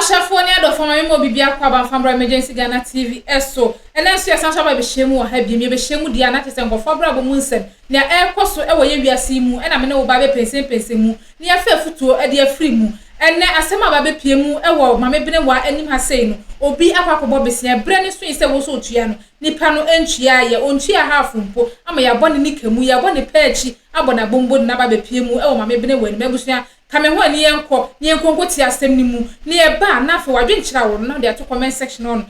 Ahyɛfoɔ ne adɔfoɔ ma mema obi biako aba mfa mbra Emergency Ghana TV so. Ɛnɛ nso yɛsan so aba bɛhyia mu wɔ ha biom. Yɛbɛhyia mu deɛ a na kyerɛ sɛ nkurɔfoɔ abrabɔ mu nsɛm, nea ɛrekɔ so wɔ yɛ wiase yi mu ɛna me ne wo ba bɛpɛnsɛmpɛnsɛm mu na yɛafa afutuo de afiri mu. Ɛnɛ asɛm a aba bɛpue mu wɔ Mame Benewaa anim ha sei no, obi akɔ akɔbɔ besia, berɛ no soe sɛ wo nso wotua no, nipa no ntuaeɛ, ɔntuaa half mpo ama yɛabɔ ne nika mu, yɛabɔ ne pɛɛkyi abɔ no abombo de no aba abɛpue mu wɔ Mame Benewaa anim. Abusua, Ka me ho a ne yɛnkɔ na yɛnkɔ nkɔtie asɛm no mu na yɛba a na afei w'adwenkyerɛ a wɔ no na wode ato comment section hɔ no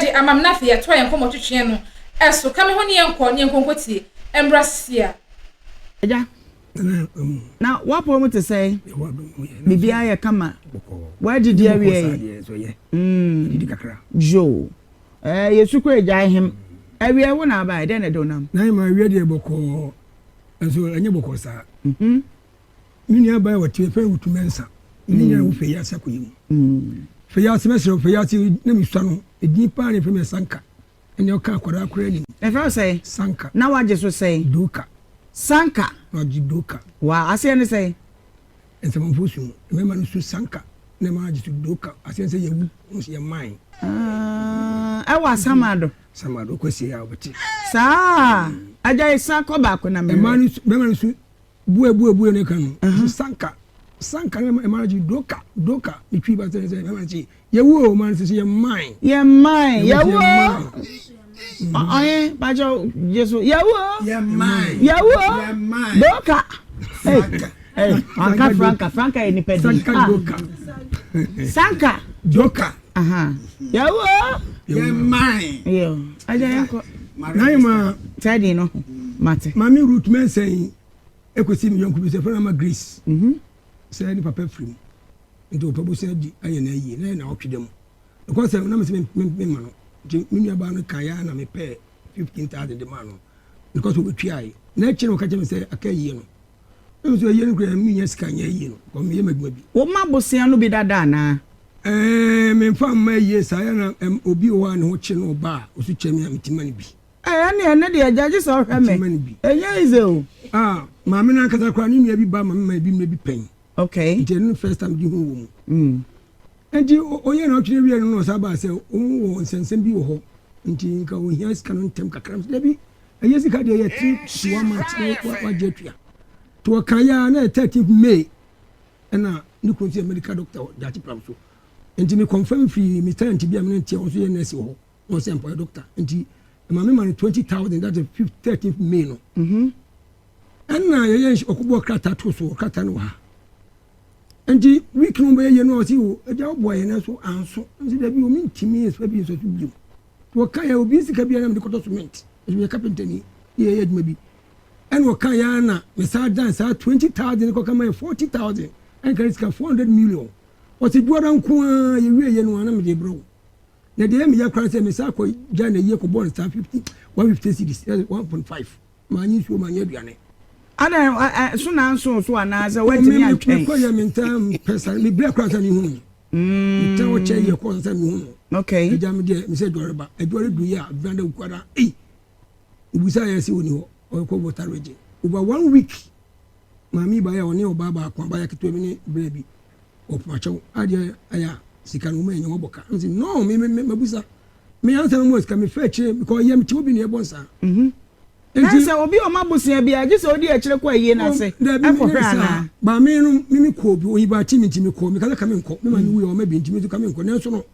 de ama me na afei yɛatoa yɛn nkɔmmɔtwetweɛ no so. Ka me ho ne yɛnkɔ na yɛnkɔ nkɔtie mmra sisia. Agya, na w'apɔw mu te sɛn? Biribiara yɛ kama? Woadidi awie? Mm. Yoo. Ɛɛ, yɛsu kɔ agya ahem. Awie wo na abae, dɛn na ɛde wo nam? Na ma awie deɛ bɔkɔɔ, nso ɛnyɛ bɔkɔɔ saa. Mhm. Me nua baa wɔte fɛn wutu mɛnsa. Me nua wo fɛ yi ase akɔyɛ mu. Fɛ yi ase mɛsrɛ fɛ yi ase na mesua no. Edin paa na efɛ me Sanka. Ɛnna ɔka akwadaa koraa anim. Ɛfɛ wo sɛn? Sanka. Na wagye so sɛn? Doka. Sanka. Na wagye Doka. Wa aseɛ ne sɛn? Nsamanfoɔ su no, mmarima no su Sanka na mmaa gye so Doka. Aseɛ ne sɛ yɛwu, wɔn nso yɛ mine. Ah, ɛwɔ Asamado. Asamado, wokɔ sie a wobɛte. Saa, agya yi san kɔ baako na mehwɛ. Mmaa no su, mmarima no su Bue bue bue ne ka no. Mm-hmm. Sanka sanka ne ɛma no doka doka ne twi ba sɛ sɛ ɛma no kyi yɛwu o ma no sɛ yɛ mine. Yɛ mine yɛwu o. Ɔyɛ bàjɛ Jesu yɛwu o. Yɛ mine yɛwu o doka. Hey, Franka Franka Franka yɛ nipa di. Sanka ah. doka. Sanka. Doka. Yɛwu o. Yɛ mine. Yɛ agya yɛn kɔ. N'ayɛ ma. Tɛdi no mate. Maame Ruth Mensah Ɛkɔsii me yɔnko bi sɛ yɛfrɛ no Ama Grace sɛ ne papa firi mu nti ɔpɛ bosea di ayɛ no ayie na yɛ naawɔtwe da mu. Nokwasɛm na mesɛ memma no nti me nuabaa no kaeɛ ara na mepɛɛ 15,000 de maa no nokwasɛ ɔbɛtuaeɛ na akyire no ɔka kyerɛ me sɛ aka ayie no na me nso ayie no koraa mennya sika nyɛ ayie no kɔ meyɛ m'adwuma bi. Woma bosea no bi dada anaa? Ɛɛ memfa mma ayie saa yɛ na obi wɔ hɔ a ne ho kye no ɔba a ɔso kyɛ me a metumi ma no bi. Ɛɛ ɛne ɛno deɛ agya gye sɛ ɔhwɛ me. Ɛnyɛ easy o. Ah maame no ankasa koraa ne nua bi ba ma me ma ebi mmerɛ bi pɛn. Okay. Nti ɛno no first time di hu wɔ mu. Mm. Nti ɔyɛ na ɔtwene wie no na ɔsan baa sɛ wɔn wɔ nsɛnsɛm bi wɔ hɔ nti nka ohia sika no ntɛm kakra nso dabi ɛyɛ sika deɛ yɛ 3 to 1 month na wagye atua. Nti wɔka yɛ a na yɛ 13 May ɛna ne kunu nso yɛ medical doctor wɔ Gyakye Pram so. Nti me confirm firi me tenant bi a me ne nteɛ wɔn nso yɛ nurse wɔ hɔ. Na ɔsɛ mpa ɔyɛ doctor nti maame ma no 20,000, that's the 13th May no. Ɛna yɛyɛ nhyɛ ɔkɔbɔ krataa to so krataa no wɔ ha nti week no bɛyɛ yɛ no ɔsi o ɛgya ɔboa yɛn nanso anso nti dabi omi ntumi nso bi nso so bio nti ɔka yɛ obi sika bi anam de kɔtɔ cement ɛso yɛ carpenter ni yɛ yɛ adwuma bi ɛna ɔka yɛ ana mɛ saa dan saa 20,000 kɔka ma yɛ 40,000 ɛnka sika 400 million ɔsi duara nko ara yɛ wie yɛ no ana mɛ de brɛ wo. Na deɛ ɛyɛ me ya koraa sɛ mesan kɔ gya na yie kɔbɔɔ no saa 50 150 cedis, that's 1.5. Manyɛ nsuo, manyɛ aduane. Adɛn, ɛ, so na anso so anaasɛ woantumi antwɛn? Mekɔ yɛ mentaa mpɛ sa, mebrɛ koraa sɛ mehu no. Metaa hɔ kyɛ yɛ kɔɔ sɛ mehu no. Agya me deɛ, mesɛ adware ba. Adware du yɛ a, branda wukuada, ei! Obusa yɛ sɛ ɔni hɔ, ɔrekɔ Volta region. Over one week, maame yi baeɛ a ɔne ɔbaa baako, abaayewa ketewa bi ne braa bi. Ɔpakyɛw adeɛ ayɛ a sika no wɔn anya wɔbɔ ka. Nti no me me mabusa me ansa na mo sika me fɛ akyire because yɛ me te obi na ɛbɔ nsa. Mhm. Nti sɛ obi ɔma bosia bi a gye sɛ odi akyire kɔ ayie na ase ɛkɔ hwɛ anaa. Ba me no me me kɔ obi oyi ba ti me nti me kɔ me kasa ka me nkɔ me ma me wuya ɔma bi nti me nso ka me nkɔ nanso no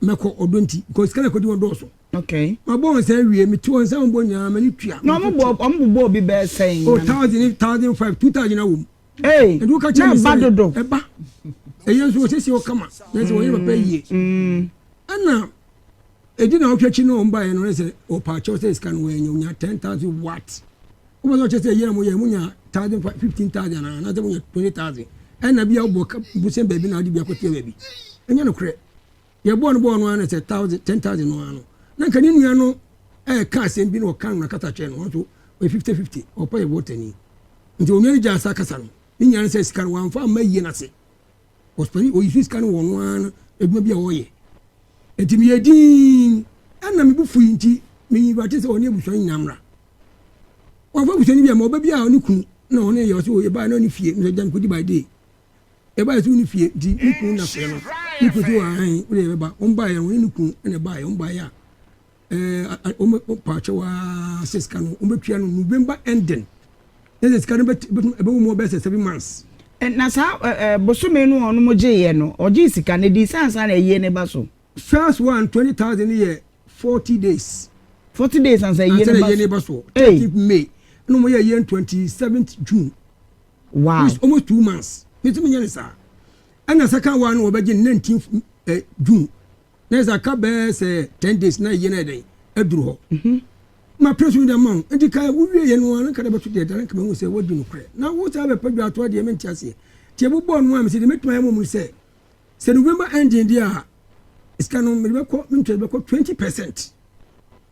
mɛkɔ ɔdɔ nti because sika na kɔdi wɔn dɔɔso. Okay. Ma bɔ wɔn nsa wie me ti wɔn nsa wɔn bɔ nyinaa m'ani tua. Na wɔn bɔ wɔn bobɔ obi bɛɛ sɛn. Oh thousand thousand five 2,000 na wɔ mu. Ee, na ɛba dodo. Ɛba. Ɛyɛ nso wɔsiesie hɔ kama. Na sɛ wɔyɛ papa yie. Ɛna ɛdi na ɔtwa akyi na wɔn baeɛ no sɛ ɔpa akyɛw sɛ sika no wɔanya onya 10,000 what? Wobɛ sɛ ɔkyɛ sɛ ɛyɛ na moyɛ monya thousand five 15,000 anaa anaasɛ monya 20,000. Ɛna bi a wobɔ bosɛn baabi na wode bi akɔtua baabi. Ɛnyɛ nokorɛ. Yɛbɔɔ no bɔɔ no ara na sɛ thousand 10,000 no ara no. Na nka ne nua no ɛɛka asɛm bi na ɔka no na kasa kyerɛ no, ɔno nso ɔyɛ 50-50, ɔpa yɛ votani. Nti onua no gyaa saa kasa no. Ne nyinaa ne sɛ sika no wamfa amma yie no ase. Ɔspɛni ɔyi so sika no wɔ ɔno ara no adwuma bi a ɔyɛ. Nti meyɛ dinn ɛna me bo fui nti me invite sɛ ɔne abusua no nyinaa mmra. Wamfa abusua no bi amma, ɔba bi a ɔne kunu na ɔne yɛ ɔsɛ yɛbaeɛ na ɔne fie mesɛ gya mekɔdi by day. Yɛbaeɛ sɛ ɔne fie nti me kunu na frɛ no. Ne kunu sɛ ahan wode yɛbɛba. Wɔn baeɛ no wɔne ne kunu na ɛbaeɛ. Wɔn baeɛ a ɛɛ wɔn paakyɛw ara sɛ sika no wɔbɛtua no November ending. Na sɛ sika no bɛwɔ mu bɛyɛ sɛ 7 months. Na saa bosome no a ɔnom gyeeɛ no, ɔgyee sika no di sɛ ansa na ayie no ba so. First one 20,000 yɛ 40 days. 40 days ansa ayie no ba so. Ba so 13 May ɛna wɔn yɛ ayie 27th June. Which almost 2 months. Mi ti mi nyɛ ne saa. Ɛna second one no wɔbɛgye 19th June na yɛ sɛ aka bɛyɛ sɛ 10 days na ayie no yɛ dɛn aduru hɔ. Ma pere so de ma wo nti ka wowie yɛ no ara nka de bɛto deɛ dare nka mahu sɛ woadi nokorɛ na wo saa bɛpɛ dwa atoa deɛ mente aseɛ nti ɛbobɔɔ no a mesɛ deɛ mɛtumi ayɛ mɔ mu sɛ November ending deɛ a sika no mede bɛkɔ mentua bɛkɔ 20%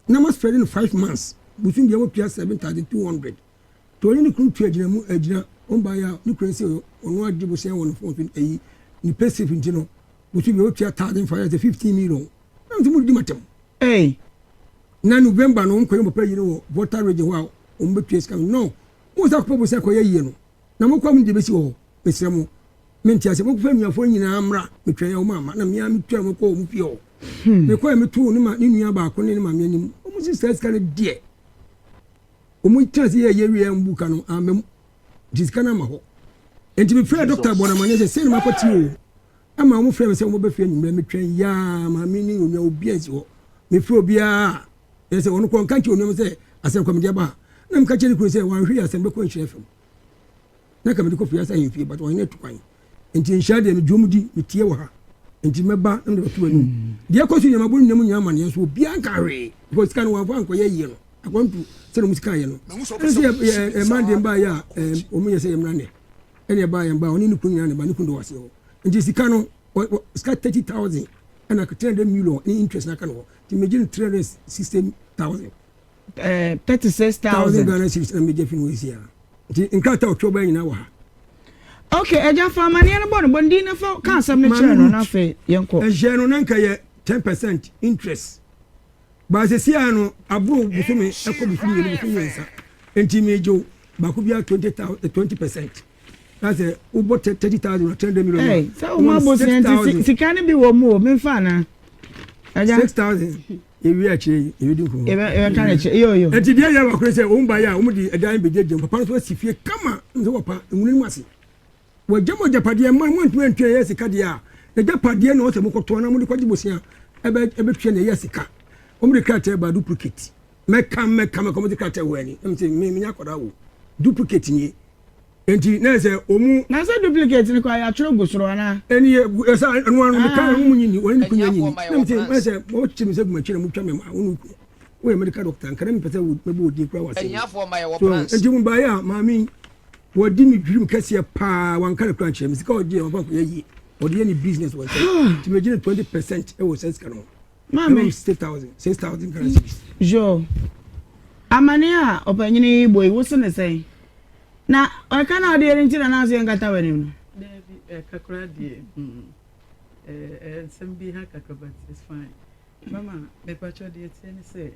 na ma spread no 5 months, bosom deɛ wɔtua 7,200 nti ɔne ne kunu tua agyina mu agyina wɔn ba yɛ a ne kunu sɛ ɔno agye bosea wɔ ne phone so ayi ne pay slip nti no bosom deɛ wɔtua 1,500 sɛ 15 million na nso mo di matam. Hey. Na November no wɔn kɔyɛ papa yi no wɔ Volta Region hɔ a wɔn bɛtua sika no mo nsa akɔpɛ bosea kɔyɛ yie no na mo kɔ a mo de bɛsi wɔ hɔ. Mesrɛ mo, mente ase. Mo kɔfɛ nuafoɔ nyinaa mmra metwɛn yɛ wɔn ama na mmea metua mo kɔ wɔn fie hɔ. Mekɔ yɛ meto ne ma ne nua baako ne ne maame anim wɔn si saa sika no deɛ wɔn tena se yɛ yɛ wie mbu ka no ama mu nti sika no ama hɔ. Nti mefrɛ dɔkta bɔ na ma ne sɛ sɛ ne ma kɔte o ama wɔn frɛ me sɛ wɔn bɛfie anwummerɛ. Metwɛn yaa maame ne onua obiara nsi hɔ. Mefrɛ obiara yɛ sɛ ɔno kɔ nka nkyerɛ onua sɛ asɛm kɔmɛdi aba ha na meka kyerɛ ne kunu sɛ wanhwɛ yɛ asɛm bɛkɔ nhyerɛ fam na ka mede kɔ fie asa ahemfie but ɔhene atu kwan nti nhyia deɛ medwom di metie wɔ ha nti mɛba na mede bɛto anim deɛ ɛkɔ so nyama bɔ nnwam nyinaa amaneɛ nso obiara nka hwee because sika no wɔamfa ankɔyɛ yie no akwantu sɛde ɔmo sika yɛ no ɛne sɛ ɛma deɛ mbaa yɛ a ɔmo yɛ sɛ yɛmmra nɛ ɛne ɛbaa yɛn ba ɔne ne kunu nyinaa ne ba ne kunu de wɔ aseɛ hɔ nti sika no sika 30,000 ɛna 300 million ne interest n'aka no hɔ nti megye no 360,000. 36,000. Ghana cedis na megye fi no wɔ esi a nti nkrataa ɔtwerɛ bɛyɛ nyinaa wɔ ha. Ok, ɛgya fa amaneɛ no bɔ no bɔ ndi na fa ka asɛm no kyerɛ no na afei yɛnkɔ. Ɛhyɛ no na nka yɛ 10% interest baasa si a no aburo bosome ɛkɔ bosome 2, bosome 3 nti megye wo baako biara 20,000, 20% na sɛ wobɔ 30,000 na 300 million. Ɛy sɛ wo ma bosea nti sika no bi wɔ mu o memfa ana ɛgya. 6,000 ewie akyire yi ebi di nkɔmɔ. Yɛbɛka ne kyerɛ yo yo. Nti deɛ yɛ wakoro sɛ wɔn ba yɛ a wɔn de ɛdan bɛgye gyem papa no so asi fie kama nso papa nwunu mu ase wɔgya mo agyapadeɛ mma mo ntumi ntua yɛ sika deɛ a n'agyapadeɛ na ɔsɛ mo kɔtɔn na mo de kɔgye bosia ɛbɛ ɛbɛtua na ɛyɛ sika. Wɔn de krataa ba duplicate mɛka mɛka mɛka wɔn de krataa wɔ ani ɛmu sɛ mi mi nya akɔda wo duplicate nie nti na yɛ sɛ wɔn. Na sɛ duplicate ni kɔ a yɛatwerɛ gu soro anaa. Ɛni yɛ ɛsɛ ɛnu ano mi ka ɛnu mu nyini wɔn ni kunya nyini na mi sɛ mɛ sɛ wɔn kyi mi sɛ gu m'akyi na mo twa mi ma wɔn ku wɔyɛ medical doctor nkana mi pɛ sɛ mɛ bɔ odi kura wɔ ase so nti mo ba yɛ a maame wɔdi mi dwirim kɛseɛ paa wanka ne kura nkyerɛ mi sika ɔgye yɛ wɔn fa kɔ yɛ yie ɔde yɛ ne business wɔ nkyɛn nti mɛ gye ne 20% ɛwɔ sɛ sika no ho. Maame. 6,000, 6,000 Ghana cedis. Jo amane a ɔpanyini yi bɔ yi wo se ne sɛn na ɔka na ɔde yɛ ne nti na nanso yɛn nkata w'anim no. Dabi, kakra deɛ nsɛm bi ha kakra, but it's fine. Mama, mepakyɛ deɛ tie ne sɛ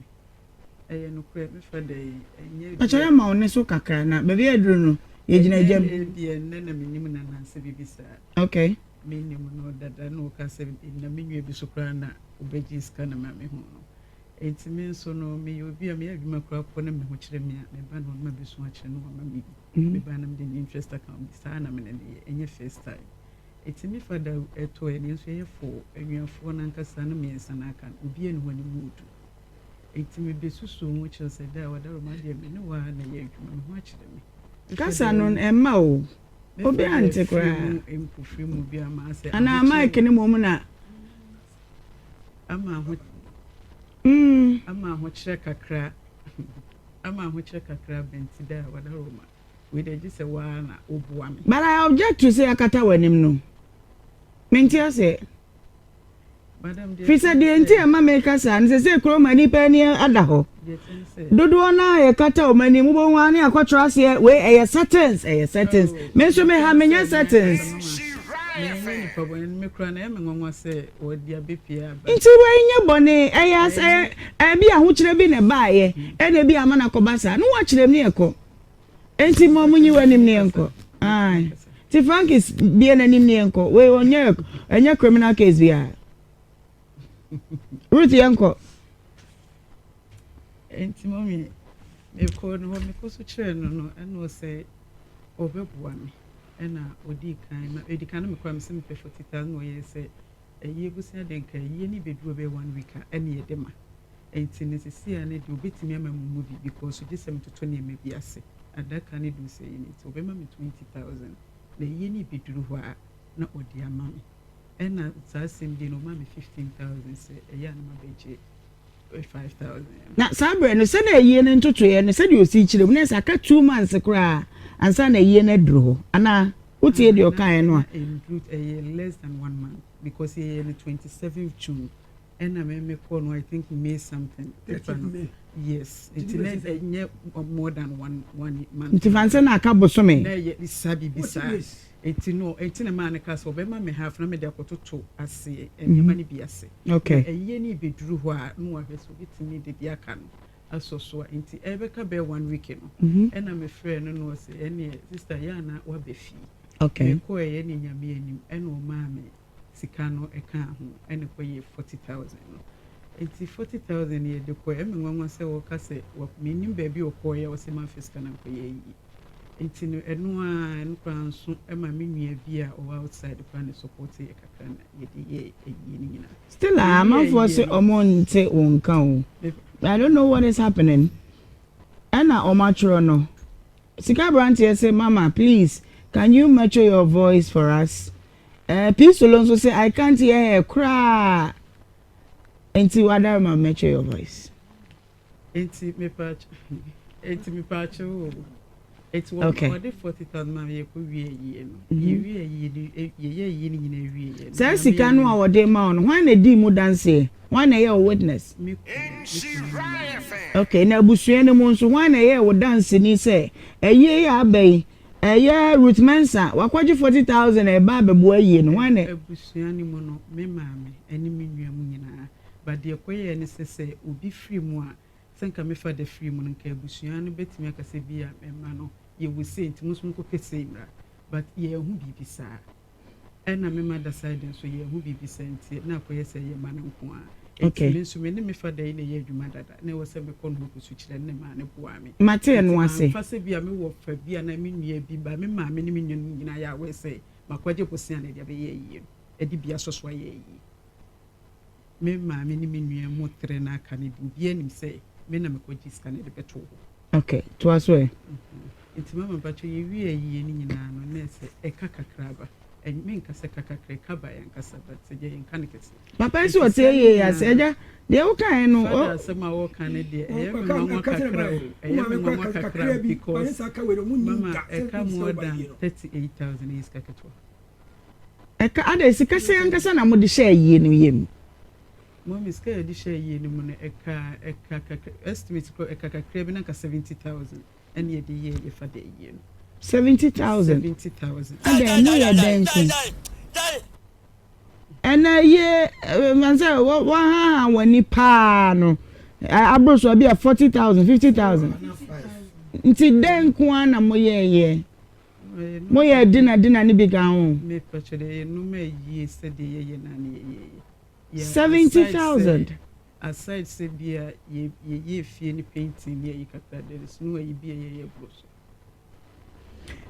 ɛyɛ nokorɛ mefa da yi ɛnyɛ. Pakyɛ yɛ ma wo ne so kakra na baabi a aduru no yɛgyina gyam. Ɛnyɛ bi ɛnnɛ na menim na nansɛ biribi saa. Menim no dada na ɔka sɛ na me nua bi so koraa na wobɛgye sika na ma mehu no nti me nso no meyɛ obi a meyɛ adwuma koraa kɔ na me ho kyerɛ me a meba no ɔno ma bɛsu akyerɛ no wama me bi meba na mede ne interest account bi saa na mene ne yɛ ɛnyɛ first time. Ɛti me fada ɛtɔ yɛ ne nso yɛyɛ fo anuafoɔ no ankasa no 3 no aka no obi ani hɔ ne mu odu ɛti mebɛsusu ho kyerɛ sɛ da a wadaroma deɛ me ne waa na yɛ adwuma me ho akyerɛ me. Kasa no ɛmma o obi ante koraa. Mpofiri mu bi ama sɛ anaa mic ne mmom na ama aho ama ahokyerɛ kakra ama ahokyerɛ kakra bɛnti da a wadaroma wei de gye sɛ waa na woboa me. But I object to say akata w'anim no, mente aseɛ. Madam deɛ fi sɛ deɛ nti ɛma meka saa no sɛ kurom a nnipa ani ada hɔ dodoɔ no a yɛkata wɔn anim wobɛhu a ne akɔtwerɛ aseɛ wei ɛyɛ settings, ɛyɛ settings. Me nso me ha menyɛ settings. Menyɛ nipa bɔne no me kora na ɛyɛ me nwanwa sɛ wɔde abɛpie aba. Nti wei nyɛ bɔne ɛyɛ asɛ ɛbi ahokyerɛ bi na ɛbaayɛ ɛna bi ama no akɔba saa na wɔakyerɛ mu ne yɛkɔ nti ma ɔmo nyi w'anim ne yɛnkɔ. Ae. Ti Frankis bie n'anim ne yɛnkɔ. Wei ɔnyɛ ɛnyɛ criminal case biara. Ruth yɛnkɔ. Nti mɔmi mekɔ no hɔ mekɔ so kyerɛ no no ɛna ɔsɛ ɔbɛboa me ɛna ɔdii kan ma ɛdi kan no mekora me sɛ mepɛ 40,000 na ɔyɛ sɛ ɛyie abusua de nka ɛyie ne bɛduru bɛyɛ one week a ɛne yɛde ma nti ne sisi a ne deɛ obɛtumi ama mu mu bi because gye sɛ metoto nneɛma bi ase adaka ne du sɛ yi ne nti ɔbɛma me 20,000 na ɛyie ne bɛduru hɔ a na ɔde ama me ɛna saa asɛm deɛ no ɔma me 15,000 sɛ ɛyɛ a na mabɛgye 5,000. Na saa berɛ no sɛdeɛ ayie no ntotoeɛ no sɛdeɛ ɔsi kyerɛ mu na ɛsɛ aka 2 months koraa ansa na ayie no aduru hɔ anaa wotie deɛ ɔkaeɛ no a. Ɛyɛ less than one month because yɛyɛ no 27 June ɛna mɛmɛ kɔ no, I think May something. May. Yes, nti na ɛnyɛ more than one month. Nti fansɛ na aka bosome. Na ɛyɛ saa biribi saa nti no nti na maa no ka sɛ ɔbɛma me half na mede akɔtoto aseɛ nneɛma no bi ase. Ɛyie no bɛduru hɔ a na wahwɛ sɛ obɛtumi de de aka no asɔ so a nti ɛbɛka bɛyɛ one week no ɛna mefrɛ no no ɔsɛ ɛneɛ sister yɛ ana waba fie. Mekɔɔ ɛyɛ ne Nyame anim ɛna ɔmaa me sika no ɛka ho ɛna kɔyɛ 40,000 no nti 40,000 yɛde kɔ ɛmɛ nwanwa sɛ wɔka sɛ menim baabi ɔkɔɔyɛ ɔsɛ mamfa sika no nkɔyɛ yie nti no ɛno a ɛno koraa nso ɛma me nua bi a ɔwɔ outside koraa ne support yɛ kakra na yɛde yɛ ayie no nyinaa. Still a amanfoɔ sɛ ɔmo nte wo nka o. I don't know what is happening. Ɛna ɔmo atwerɛ no sika aberanteɛ sɛ, "Mama, please can you measure your voice for us?" P Solo nso sɛ, "I can't hear her koraa." Nti wadara ma measure your voice. Nti mepa kyɛw o, nti wɔde 40,000 ma yɛ kɔ wie yie no yɛ wie yie no yɛyɛ yie no nyinaa wie yɛ no. Saa sika no a wɔde ma wo no, hwan na di mu danseɛ? Hwan na ɛyɛ wo witness? Me kunu ne. Okay, na abusua no mu nso, hwan na ɛyɛ wo danseni sɛ ɛyie yɛ aba yi ɛyɛ Ruth Mensa wakɔgye 40,000 ɛba abɛboa yie no? Hwan na? Abusua no mu no, me maame ɛne me nua mu nyinaa ba deɛ kɔyɛɛ ne sɛ obi firi mu a sɛ nka mefa da firi mu no nka abusua no bɛtumi aka sɛ bi a mɛma no yɛwɔ sei nti mo nso nkɔpɛ sei mmra, but yɛnho biribi saa ɛna me mother side nso yɛnho biribi saa nti na akɔyɛ sɛ yɛma no nko a nti me nso me ne me fa da yi na ɛyɛ adwuma dada na ɛwɔ sɛ mekɔ no hɔ kɔsu kyerɛ ne maa ne boa me. Mate ɛno ase. Nti mamfa sɛ bi a mewɔ fa bi a na me nua bi ba me maame ne me nua no nyinaa yɛ awɔ sɛ makɔgye bosea na ɛde abɛyɛ ayie no ɛde bi asɔ so ayɛ ayie. Me maame ne me nua mu tere na aka no de obiara nim sɛ me na mekɔgye sika no de bɛto hɔ. Okay, toa so ɛ. Nti mama mpakyɛ yɛwie ayie no nyinaa no na ɛsɛ ɛka kakra ba menka sɛ ka kakra ɛka ba yɛnkasa but sɛ gye yɛnka no kɛse. Papa yi sɛ ɔte yie ase agya deɛ wokae no. Fada asɛm a wɔka no deɛ ɛyɛ me nwanwa kakra o, ɛyɛ me nwanwa kakra because mama ɛka more than 38,000 ɛyɛ sika ketewa. Ɛka ada sika sɛ ankasa na mode hyɛ ayie no yam? Mɔmi sika yɛde hyɛ ayie no mu no ɛka kakra estimate kɔ ɛka kakra bi na nka 70,000 ɛne yɛde yɛ yɛfa de ayie no. 70,000? 70,000. Ada ɛno yɛ dɛn so ɛna yie sɛ wɔhaha w'ani paa no aboro so bi a 40,000, 50,000 nti dɛn nko ara na moyɛɛyɛ? Moyɛ dinner dinner ne bi ka ho? Mepɛkyɛ dɛ yɛ nnoma ayie sɛdeɛ yɛyɛ naa ne yɛyɛyɛ. 70,000? Aside sɛ bi a yɛyɛ fie ne painting ne ayi kakra, there is no ayi bi a yɛyɛ boro so.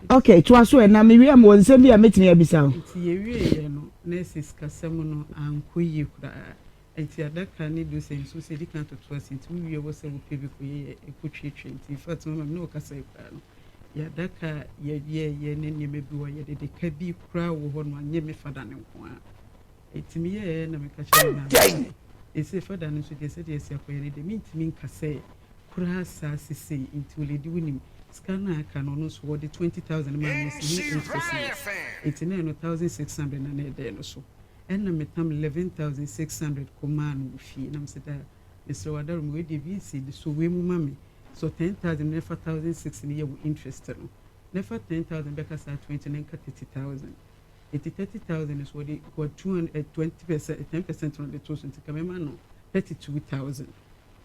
Okay, toa so ɛ na mewie a mewɔ nsɛm bi a mɛtumi abisa wo. Nti yɛwieɛ no na ɛsɛ sikasɛm no ankɔ yie koraa nti adaka ne do sɛ nso sɛ ɛdi kan toto ase nti wowie wɔ sɛ wopɛ bi kɔyɛ ɛkɔtwiatwia nti in fact mama me ne wɔkasa yi koraa no yɛadaka yɛyɛyɛ ne nneɛma bi wɔ yɛde de ka bi koraa wɔ hɔ no anyɛ me fada ne nko a nti meyɛɛ na meka kyerɛ me maame sɛ ɛsɛ fada no nso deɛ sɛdeɛ ɛsi akɔyɛ no deɛ mentumi nka sɛ koraa saa sesei nti oledi wonim sika no a aka no ɔno nso wɔde 20,000 maa me si ho 8% nti na ɛno 1,600 na na ɛdɛɛ no so ɛna metam 11,600 kɔmaa no wɔ fie na mesɛ da mesrɛ wadaro me wei deɛ bi nsi de so wei mu ma me so 10,000 na ɛfa 1,600 no yɛ wo interest no na ɛfa 10,000 bɛka saa 20 na nka 30,000 nti 30,000 so wɔde kɔ 200 20%, 10% no de to so nti ka mɛma no 32,000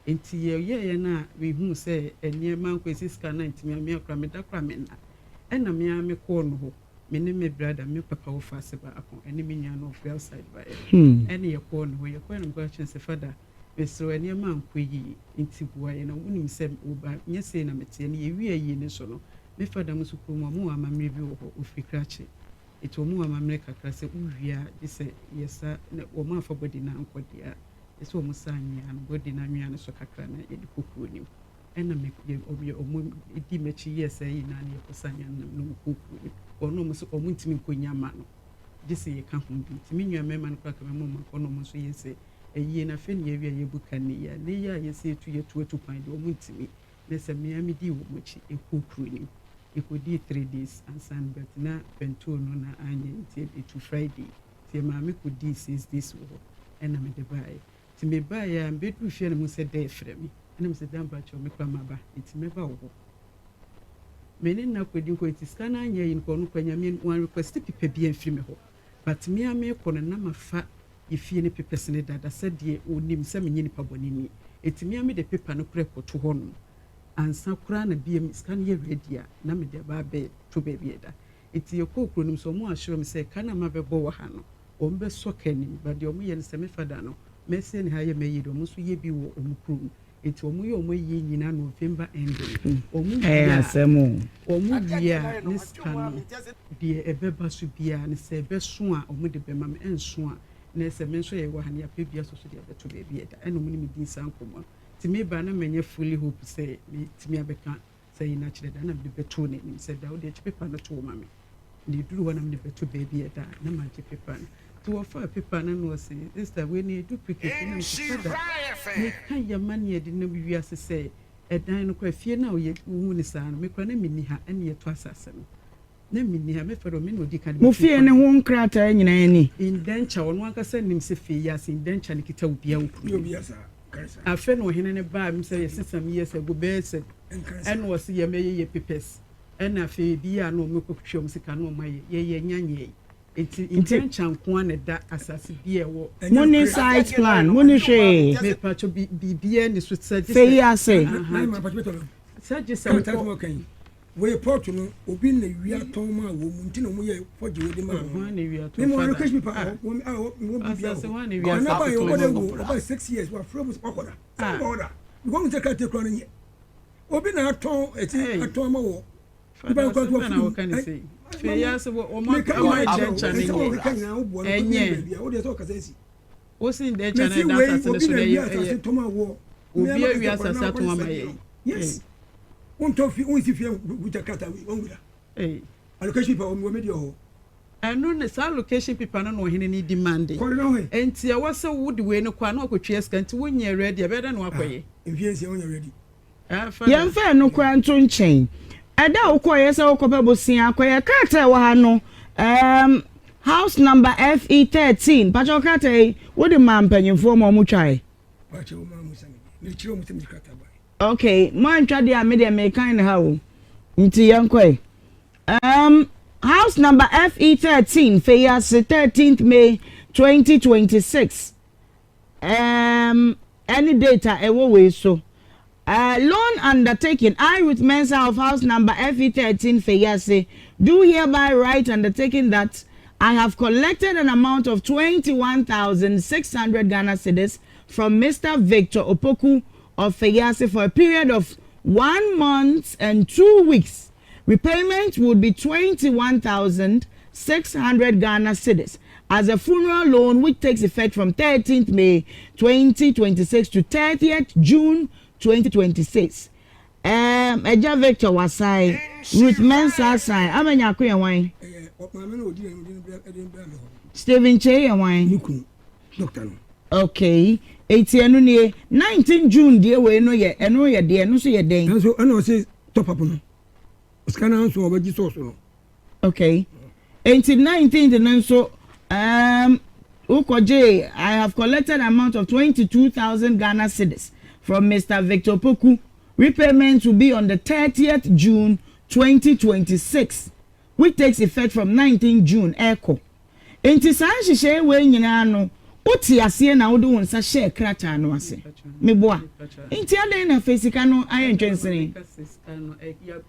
nti yɛyɛɛyɛ no a mehu sɛ nneɛma nkɔ ɛsi sika no ntumi amea kora meda kora menna ɛna mea mekɔɔ no hɔ. Me ne me brada, me papa wɔfa ase baako, ɛne me nua no ɔfiri outside baeɛ. Ɛne yɛkɔɔ ne hɔ. Yɛkɔɛ no mekɔka kyerɛ no sɛ, Fada, mesrɛ wo nneɛma ankɔ yie nti boa yɛn na wonim sɛ wo ba nyɛ sei na meteɛ. Na yɛwie ayie no so no, me fada mo nso kurom hɔ, wɔwɔ amammerɛ bi wɔ hɔ, ɔfiri Krakye. Nti wɔwɔ amammerɛ kakra sɛ wowie a gye sɛ yɛsa, na wɔn amfa body no ankɔ deɛ a, gye sɛ wɔsa anwea no, body no anwea no so kakra na yɛde kɔ kuro no mu. Ɛna me yɛ ɔmo yɛ ɔmo dii m'akyi yɛɛ saa nyinaa na yɛkɔ sa anwea no na ɔmo kɔɔ kuro no mu. Wɔn na ɔmo se ɔmo ntumi nkɔ nya mma no gye sɛ yɛka ho bi. Nti me nua mmarima no koraa ka mɛma ɔmo akɔ na ɔmo nso yɛ sɛ ayie no afei na yɛawie a yɛbu ka nnɛ yi a nnɛ yi a yɛse yɛtu yɛtu atu kwan deɛ ɔmo ntumi. Na sɛ me ara medii wɔn akyi kɔɔ kuro no mu. Yɛkɔdii 3 days ansa no but na pɛntoo no na anyɛ nti yɛtu Friday. Nti yɛn maame kɔdii 6 days wɔ hɔ ɛna mede baeɛ. Nti mebaeɛ a mebɛduru fie na mehu sɛ dɛ frɛ me. Ɛna mesɛ da mpakyɛw me koraa maba nti mɛba wo hɔ. Me ne no akɔdi nkɔmmɔ nti sika no anyɛ yi no kɔ ɔno kɔ Nyame wan request paper biara mfiri me hɔ but me ara mekɔ no na mafa yɛ fie no papers no dada sɛdeɛ ɔnim sɛ menyɛ nipa bɔne ni. Nti me ara mede paper no koraa kɔto hɔ nom ansa koraa na bia sika no yɛ ready a na mede aba abɛto baabi a ɛda. Nti yɛkɔɔ kuro no mu sɛ ɔmo assure me sɛ ka no a mabɛbɔ wɔ ha no wɔn bɛsɔ ka anim but deɛ ɔmo yɛ no sɛ me fada no mɛsie ne ha yɛ m'ayie deɛ ɔmo nso yɛ bi wɔ ɔmo kurom. Nti ɔmo yɛ ɔmo ayie nyinaa November ending. Ɔmo wie Ɛyɛ a asɛm o. Ɔmo wie a ne sika no deɛ ɛbɛba so biara no sɛ ɛbɛso a ɔmo de bɛma me, ɛnso a na sɛ me nso yɛwɔ ha no yɛapɛ bi asɔ so de abɛto baabi a ɛda. Ɛna ɔmo ne me dii saa nkɔmmɔ no. Nti meba na manya fully hope sɛ metumi abɛka sɛ yi no akyerɛ da na mede bɛtoo n'anim sɛ da wode akyi paper no too ma me. Na ɛduru hɔ na mede bɛto baabi a ɛda na magye paper no. Nti wɔfaa paper no na ɔse, "Sister, wei no yɛ duplicate." Na mese, "Fada, meka yɛma ne yɛde nam wiase sɛ ɛdan no koraa fie no a wohu ne saa no me koraa na menni ha ɛne yɛtɔ asase no na menni ha mefɛ dɛ me na ɔdi kan de Mo metu fie ne kwan. ho nkrataa nyinaa ni. Indenture ɔno ankasa nim sɛ fie yi ase indenture no kita obiara wɔ kuro mu. Afei na ɔhene no baa mi sɛ yɛsesa mi yɛ sɛ go bɛyɛ sɛ ɛna ɔse yɛ mɛyɛ yɛ papers ɛna afei ebi yɛ a na ɔmo kɔtwa ɔmo sika na ɔmo ayɛ yɛyɛ nya nyɛ nti indenture nko ara na ɛda asase bi a ɛwɔ. Mo ni site plan, mo ni hwee. Mepatwa biribiara ni so sɛ gye Fɛ yi ase. Sɛ gye sɛ wokɔ. Wɔyɛ pɔt no obi na wia tɔn ma wɔ mu nti na wɔn yɛ fɔgye wɔ de ma no. Hwan na wia tɔn Mímu fada? allocation paper a wɔn a wɔn bi bia Asase wɔ. hwan na wia Ɔna ba asase yɛ tɔn ɔbɔ dɛ ma wo wo? ɔba 6 years wafrɛ mu wakɔda. Ah. Sɛ ɔda because wɔn sɛ krataa kura no nyɛ. Obi na atɔn ɛti Hey. atɔn ama wɔ. Fada asɛm bɛn na wɔka ne sei? Fie yi ase wɔ wɔn ama indenture no nyɛ. Ɛnyɛ. O de sɛ ɔkasa esi. Wosi indenture no Mesi ɛda wei asase no obi so na na wia ɛyɛ asase ɛyɛ tɔn ma wɔ. Obi awia asase atɔn ama yɛn. Yes. Wontɔ fi wonsi fie kuta krataa wei wɔn wura. Hey. Allocation paper wɔn wɔ mi di wɔ hɔ. Ɛno ne saa location paper no na ɔhene no demand. Kɔre na hɔ yi. Nti ɛwɔ sɛ wode wei no kɔ a na wakɔtwea sika nti wonyɛ ready ɛbɛyɛ dɛ na wakɔyɛ. Mfie 6 wonyɛ ready. Ah, fada. Yɛmfa ɛno koraa nto nkyɛn. Ɛda a wokɔɔyɛ sɛ wokɔpɛ bosea akɔyɛ krataa a ɛwɔ ha no, house number FE 13 pakyɛ krataa yi wode maa mpanyimfoɔ ma ɔmo twae? Wakyɛ wɔn maa mu sɛ mi de kyerɛ wɔn sɛ mi de krataa ba. Okay, mo antwa deɛ a me deɛ mekan ne ha o. Nti yɛnkɔe. House number FE 13 Feyiase, 13th May 2026. Any date a ɛwɔ wei so. Loan undertaking. I, Ruth Mensah of house number FE 13 Feyiase, do hereby write undertaking that I have collected an amount of 21,600 Ghana cedis from Mr. Victor Opoku of Feyiase for a period of one month and 2 weeks. Repayment would be 21,600 Ghana cedis as a funeral loan which takes effect from 13th May 2026 to 30th June 2026. Eja Victor wasign, Ruth Mensah sign, Amenya Ako yɛ wan? Ɛyɛ maame na odi na odi ɛde brɛ mi hɔ. Stephen Che yɛ wan? Ne kunu doctor no. Okay, eti ɛno nie 19 June deɛ wei no yɛ ɛno yɛ deɛ ɛno nso yɛ den. Nanso ɛna ɔse top up no sika naa nso ɔbɛgye sɔɔso no. Okay, eti 19th no nso wokɔgye I have collected amount of 22,000 Ghana cedis from Mr. Victor Poku. Repayment will be on the 30th June 2026, which takes effect from 19 June ɛkɔ. Nti saa nhyehyɛe wei nyinaa no wote aseɛ na wode wo nsa hyɛɛ krataa no ase meboa nti adɛn na afei sika no ayɛ ntwensene? Sika no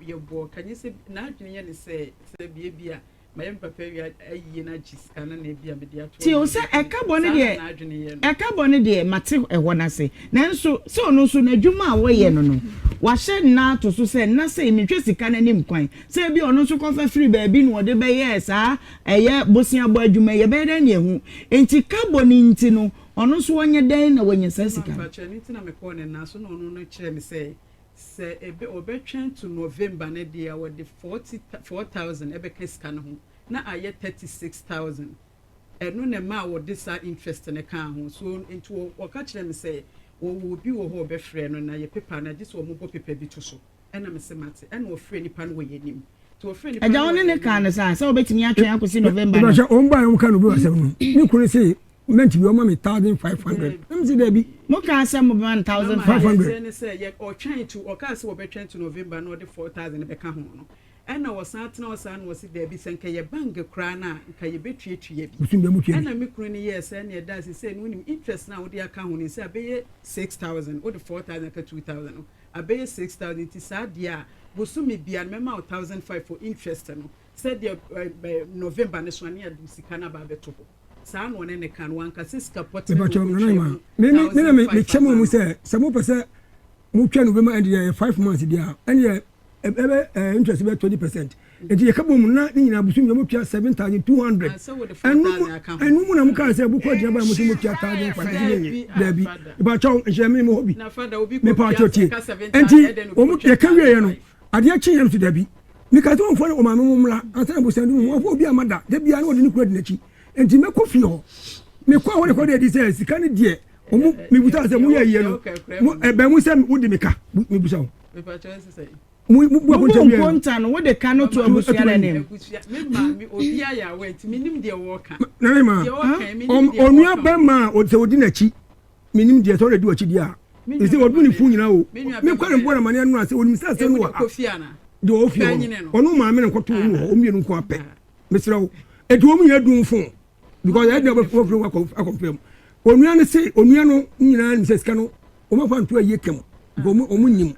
yɛbɔ kanye sɛ n'adwene yɛ ne sɛ bie bi a. Mayɛ me papa awie ayie no agye sika no na ebia mede ato Tie hɔ o, na sɛ mede ɛka bɔ no Saa na deɛ, n'adwene yɛ no. ɛka bɔ no deɛ, mate ɛhɔ no ase. Nanso sɛ ɔno nso n'adwuma a ɔyɛ no no, wahyɛ nna ato so sɛ nna sei mehwɛ sika no anim kwan. Sɛ ebia ɔno nso kɔfa firi baabi na ɔde bɛyɛɛ saa ɛyɛ boseabɔ adwuma yi, ɛbɛyɛ dɛn na yɛahu? Enti ka bɔ no nti no, ɔno nso ɔnyɛ dɛn na wanya saa Mma sika no? mpakyɛ, ɛno nti na mekɔɔ ne nan so na ɔno no kyerɛɛ me sɛ Sɛ ebe wɔbɛtwɛn to November no deɛ a, wɔde 44,000 ɛbɛka sika no ho na ayɛ 36,000. Ɛno na ɛmaa wɔde saa interest no kaa ho. So nti wɔ wɔka kyerɛɛ me sɛ wɔwɔ obi wɔ hɔ a ɔbɛfrɛ no na yɛ paper no agye sɛ wɔbɔ paper bi to so. Ɛna mese mate. Ɛna wɔfrɛɛ nipa no wɔ yɛn anim. Nti wɔfrɛɛ nipa Agya, no wo wɔ ne yɛn no kaa anim. no saa, sɛ wobɛtumi atwɛn akɔsi November no? Mepakyɛ wɔn baeɛ wɔn ka no obi wɔ asɛm no me kunu se Mint bi ɔma me 1500 na me se dabi. Mo kaa sɛ mo bɛma no 500. 500. Deɛ ne sɛ yɛ ɔtwɛn to ɔkaa sɛ wɔbɛtwɛn to November na ɔde 4000 bɛka ho no ɛna ɔsan tena hɔ saa na ɔse daabi sɛ nka yɛ bank koraa no a nka yɛbɛtuatua bi Bosom biara mo tua bi. ɛna me kunu no yɛɛ sɛ ɛne ɛda sesei no wonim interest no a wode aka ho no sɛ abɛyɛ 6000 wode 4000 aka 2000 no abɛyɛ 6000 nti saa deɛ a bosome biara no mɛma wo 1005 for interest no sɛdeɛ November no so a ne yɛde sika no aba abɛto hɔ. Saa na ɔne no ka no, wanka sɛ sika pɔtee na Mepakyɛw, Nana ɔkɔtua Emma, mu me me me na me mekyɛ 1,500 mo ma mu no. sɛ sɛ mopɛ sɛ motwa no bɛma ɛnde ɛyɛ 5 months deɛ a ɛndeɛ ɛbɛ ɛɛ interest bɛ 20%. Nti yɛka bɔ mu na ne nyinaa bosom nyinaa motua 7,200. Ah, sɛ wode Ɛno mu 4,000 aka ho. ɛno mu na mokaa sɛ mokɔ agyina baa mo sɛ motua 1,500 sɛ Daabi, ah, daabi. Fada. Mepakyɛw, nhyɛ me mo hɔ bi. Na Fada, obi kɔtua Mepakyɛw tie. ɛka 7,000, Nti ɛdɛn na obi wɔn kɔtua yɛka wieɛ no 1,500? adeɛ kyeeɛ no so daabi. Meka sɛ wɔmfa ne ɔmaame mo mmra ansa na bosan du mu wɔmfa obi amma da. Da biara na wɔde ne kunu adi n'akyi. Nti mɛkɔ fie hɔ. Mekɔ hɔ ne kɔ de adi sɛ sika no deɛ ɔmo mebusa sɛ moyɛ yie no mo ɛbɛn mu sɛ wode me ka mebusa wo. Mo mo bu akonta Mo bu wie no. nkonta no wode ka no to abusua no anim. Nana ma onua bɛma a sɛ odi n'akyi menim deɛ sɛ ɔde di w'akyi deɛ a ɛsɛ ɔdu ne fo nyinaa o mekɔ ne bɔ na maneɛ no a sɛ onim sɛ asɛm no wɔ ha deɛ ɔwɔ fie hɔ no ɔno maame no nkɔto wɔn wɔ hɔ wɔn mmienu nko apɛ mesrɛ wo eti wɔn nyinaa dum fon because ɛyɛ deɛ wɔbɛfiri wɔn akɔ akɔfɛ mu onua no se onua no nyinaa nim sɛ sika no wɔn afa nto ayie kɛm because wɔn wɔn nim.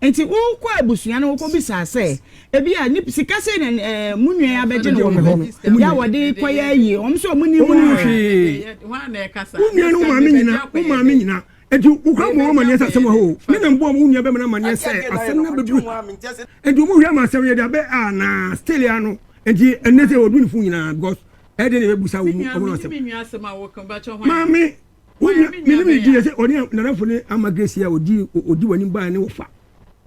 Nti wokɔ abusua no wokɔ bisa sɛ ebi a ne sika sɛ na ɛɛ mu nua yi abɛgye no wɔ me hɔ yɛ a wɔde kɔyɛ ayie wɔn nso wɔn nim wɔn nim hwee wo nua no wo maame nyina wo maame nyina nti wokura bɔ wɔn amaneɛ sɛ asɛm wɔ hɔ o me na mbɔ wo nua bɛma no amaneɛ sɛ asɛm no abɛduru ha nti wɔn hwɛ ama asɛm yɛ de abɛ a na still ya no nti ɛnɛ sɛ wɔdu ne fo nyinaa because ɛde na ɛbɛbusa wɔn mu wɔn asɛm maame wo nua me ne me di yɛ sɛ ɔne nanafo ne ama grace a odi odi w'anim baa ne wɔfa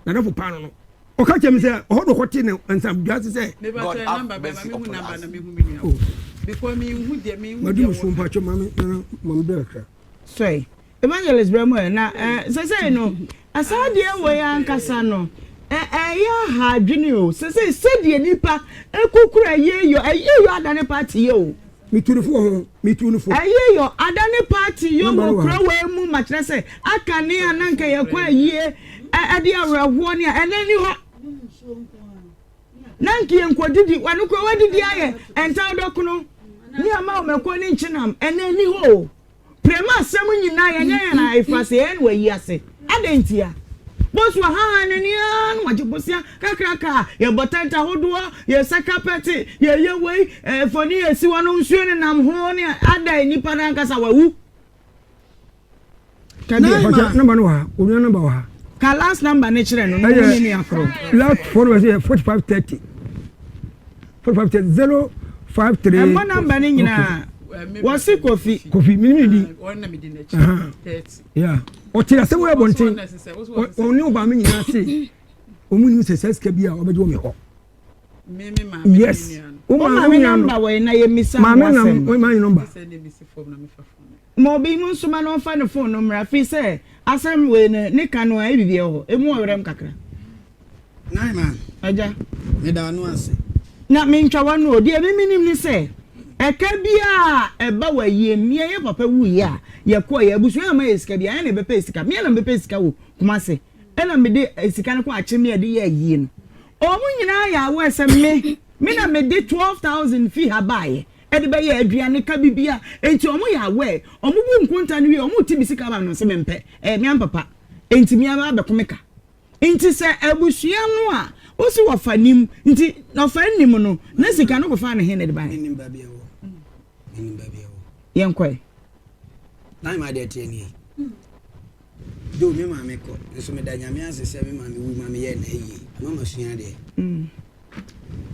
nanafo paa no no ɔka kyerɛ me sɛ ɔhɔ de ɔkɔte ne nsam dua ase sɛ God have mercy upon us. Oh. Madu me so mpakyɛ maame nana maame bɛrɛ kakra. Sɔe. Evangelist brɛ mu ɛ na ɛ sɛsɛi no saa deɛ wei ankasa no ɛ ɛyɛ aha adwene o sɛsɛi sɛdeɛ nipa ekukura ɛyɛ yɔ ɛyɛ yɔ adane party yɛ o. Metu no fo wɔ ho metu no fo. Ɛyɛ yɔ adane party yɔ wɔ kura wei mu ma kyerɛ sɛ aka ne a na nka yɛkɔ ayie ɛ ɛde awerɛhoɔ ne a ɛnɛ ni hɔ na nka yɛnkɔdidi wɔn kura wɔadidi ayɛ ɛntaw dɔkono ne ama wɔn ɛkɔ ne nkyenam ɛnɛ ni hɔ o. Prɛma asɛm nyinaa yɛnyɛ yɛn ayefase yɛn na wayi ase. Adɛn ntia? Bosu ahahan n'ani ara na wagye bosea kakraka a yɛbɔ tɛnt ahodoɔ, yɛsa kapɛte, yɛyɛ wei, mfoni a ɛsi hɔ no nsuo nenam ho ne adɛn nipa no ankasa wawu. Naima. Number no wɔ ha, onua number wɔ ha. Ka last number ne kyerɛ no na wɔn ne nua koro. Last phone number yɛ 4530. 4530 053. Ɛmmɔ number ne nyinaa. Wɔsi Kofi. Kofi mi ni di. Yeah. Ɔte asɛm wɔ abɔnten. Ɔne ɔbaame nyinaa se wɔn nim sɛ sɛ sika bi a ɔbɛgye wɔ mi hɔ. Yes. Wo maame number wɔ yi na yɛ misa ho asɛm. Maame maame number. Ma obi mu nsoma na ɔmfa ne phone no mmra firi sɛ asɛm wei no ne ka no a ɛbibi wɔ hɔ emu ɔwerɛm kakra. Naima. Agya. Meda ano ase. Na mentwa w'ano o, deɛ me menim ne sɛ ɛka biara a ɛba wɔ ayie mu, yɛn yɛ papa wuiɛ a yɛkɔeɛ, abusua amma yɛ sika biara, yɛn na yɛbɛpɛɛ sika, me na mebɛpɛɛ sika wɔ Kumasi, ɛna mede sika no kɔ akyem ne yɛde yɛɛ ayie no. Wɔn nyinaa yɛ aware sɛ me, me na mede 12,000 fii ha baeɛ ɛde bɛyɛɛ aduane ka biribiara, enti wɔn yɛ aware, wɔn bu nkonta no wie a, wɔn rete me sika ma me, mese mempɛ, ɛyɛ me ampapa, enti me ara abɛko me ka. Nti sɛ abusua no a Wosi wɔfa nim nti na ɔfa nim no na sika no kɔfa ne he na de bae. Menim baabi ɛwɔ. Menim baabi ɛwɔ. Yɛnkɔe. Na ma adeɛ teɛ nie. Do me maame kɔ nso meda Nyame ase sɛ me maame wu ma meyɛɛ no ayie ama masua adeɛ.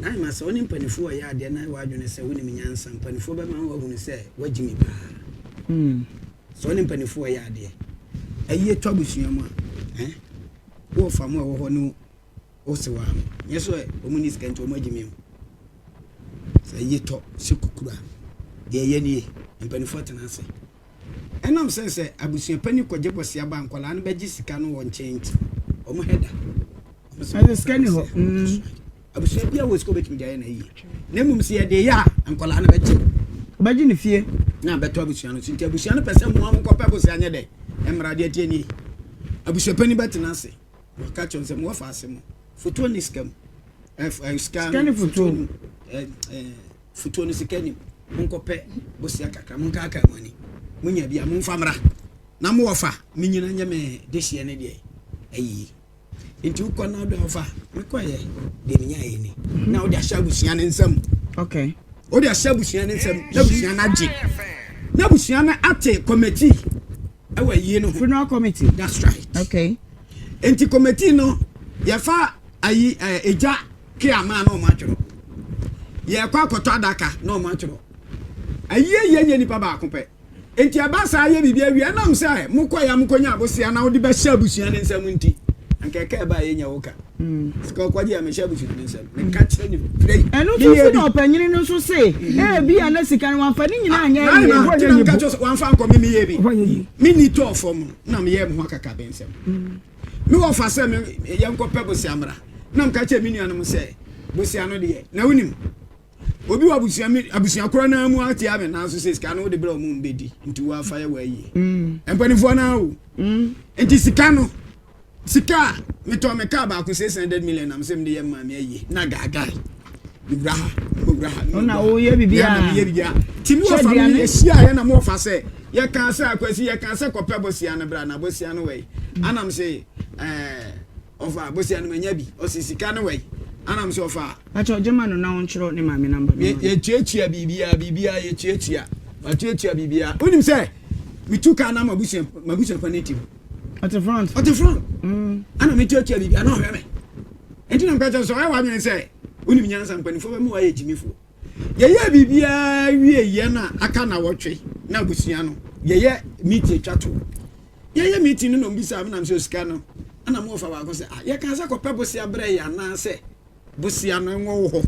Na ma sɛ wo ne mpanifoɔ ɔyɛ adeɛ na w'adwene sɛ wonim nyansa mpanifoɔ bɛma woahunu sɛ woagyimi paa. Sɛ wo ne mpanifoɔ ɔyɛ adeɛ ayie tɔ abusua mu a eh, wowɔ fa mu a ɛwɔ hɔ ne wo sewa no nyɛ sɛ wɔn ni sika nti wɔn agye mi o. Sɛ ayie tɔ sɛ kukuru a deɛ ɛyɛ nie mpanifoɔ tena ase. Ɛnam sɛ sɛ abusua panin kɔgye bosea ba a, nkwadaa no bɛgye sika no wɔ nkyɛn nti, wɔn hɛ da. Wɔn sɛ Ɛsɛ sika ni hɔ. Mm. Abusua biara wɔ sika obetumi de ayɛ n'ayie. Na mmom sɛ yɛde yɛ a, nkwadaa no bɛgye. Wɔbɛgye ne fie. Na abɛtɔ abusua no so. Nti abusua no pɛ sɛ mmoa mo nkɔpɛ bosea nyɛ dɛ. Mmara deɛ ɛteɛ nie. Abusua panin bɛtena ase. Wɔka kyerɛ sɛ mowɔ faase mo. Fotoɔ ne sika mu. Sika ne fotoɔ. Fotoɔ no sika nim. Monkɔpɛ bosea kakra, monkaakaa mo ani. Monya bi a, momfa mmra. Na mo wɔfa, menyina nyɛ me dehyeɛ ne deɛ ayi. Nti wokɔ na wode ɔfa, mekɔyɛ deɛ menyaeɛ ni. Na wode ahyɛ abusua no nsam. Okay. Wode ahyɛ abusua no nsam, na abusua no agye. Na abusua no ate committee ɛwɔ ayie no ho. Funeral committee. That's right. Okay. Nti committee no, yɛfa ayi egya Ke ama na ɔmo atwerɛ. Yɛkɔ akɔtɔ adaka na ɔmo atwerɛ. Ayie yɛ nyɛ nipa baako pɛ. Nti ɛba saa yɛ biribi awie ɛnam sɛ mokɔ ya mokɔnya abosea na wode bɛhyɛ abusua no nsam nti anka ɛka ɛba a yɛnya wo ka. Sika ɔkɔgye a mehyɛ abusua no nsam. Meka kyerɛ ne play. Ɛno nso so na ɔpanyini no nso se ebia na sika no wamfa ne nyinaa anyɛ ayie. Nana nti na meka kyerɛ sɛ wamfa ankɔ me meyɛ bi. Menni tɔɔ fam na meyɛɛ me ho akakabensɛm. Me wɔfa sɛ me yɛnkɔpɛ bosea mmra na meka kyerɛ me nuanom sɛ bosea no deɛ na wonim obi wɔ abusua mi abusua korɔ naa mu atia me nanso sɛ sika no wode brɛ ɔmo mbɛdi nti wɔafa yɛ wɔayie mpanimfoɔ naa o nti sika no sika a metɔ me kaa baako 600 million nam sɛ mede yɛ maame ayie na gaagae mewura ha mewura ha na woyɛ biribiara na meyɛ biribiara nti me wɔfa me yɛhyia yɛ na me wɔfa sɛ yɛka sɛ akwasi yɛka sɛ kɔpɛ bosia no bra na bosia no wɛi anam sɛ ɛɛ ɔfa bosia no manya bi ɔsi sika no wɛi anam sɛ ɔfa Pakyɛ ɔgye ma no na ɔntwerɛ ne maame namba no ma no. Yɛtuatua biribiara biribiara yɛtuatua matuatua biribiara wonim sɛ metu kaa na mabusua mabusua pa ne ti ɔte front ɔte front ana metuatua biribiara na ɔhwɛ me nti na meka kyerɛ sɛ ɔyɛ w'adwene sɛ Wonim nyansa, mpanimfoɔ bɛma wɔayɛ gyimifoɔ. Yɛyɛɛ biribiara wieeɛ no a aka nnawɔtwe na abusua no yɛyɛ meeting atwa toɔ. Yɛyɛ meeting no na ɔmbisaa me nam sɛ sika no ɛna mo wɔfa baako sɛ ah yɛkaa sɛ kɔpɛ bosea brɛ yɛ anaasɛ bosea no nwɔ wo hɔ.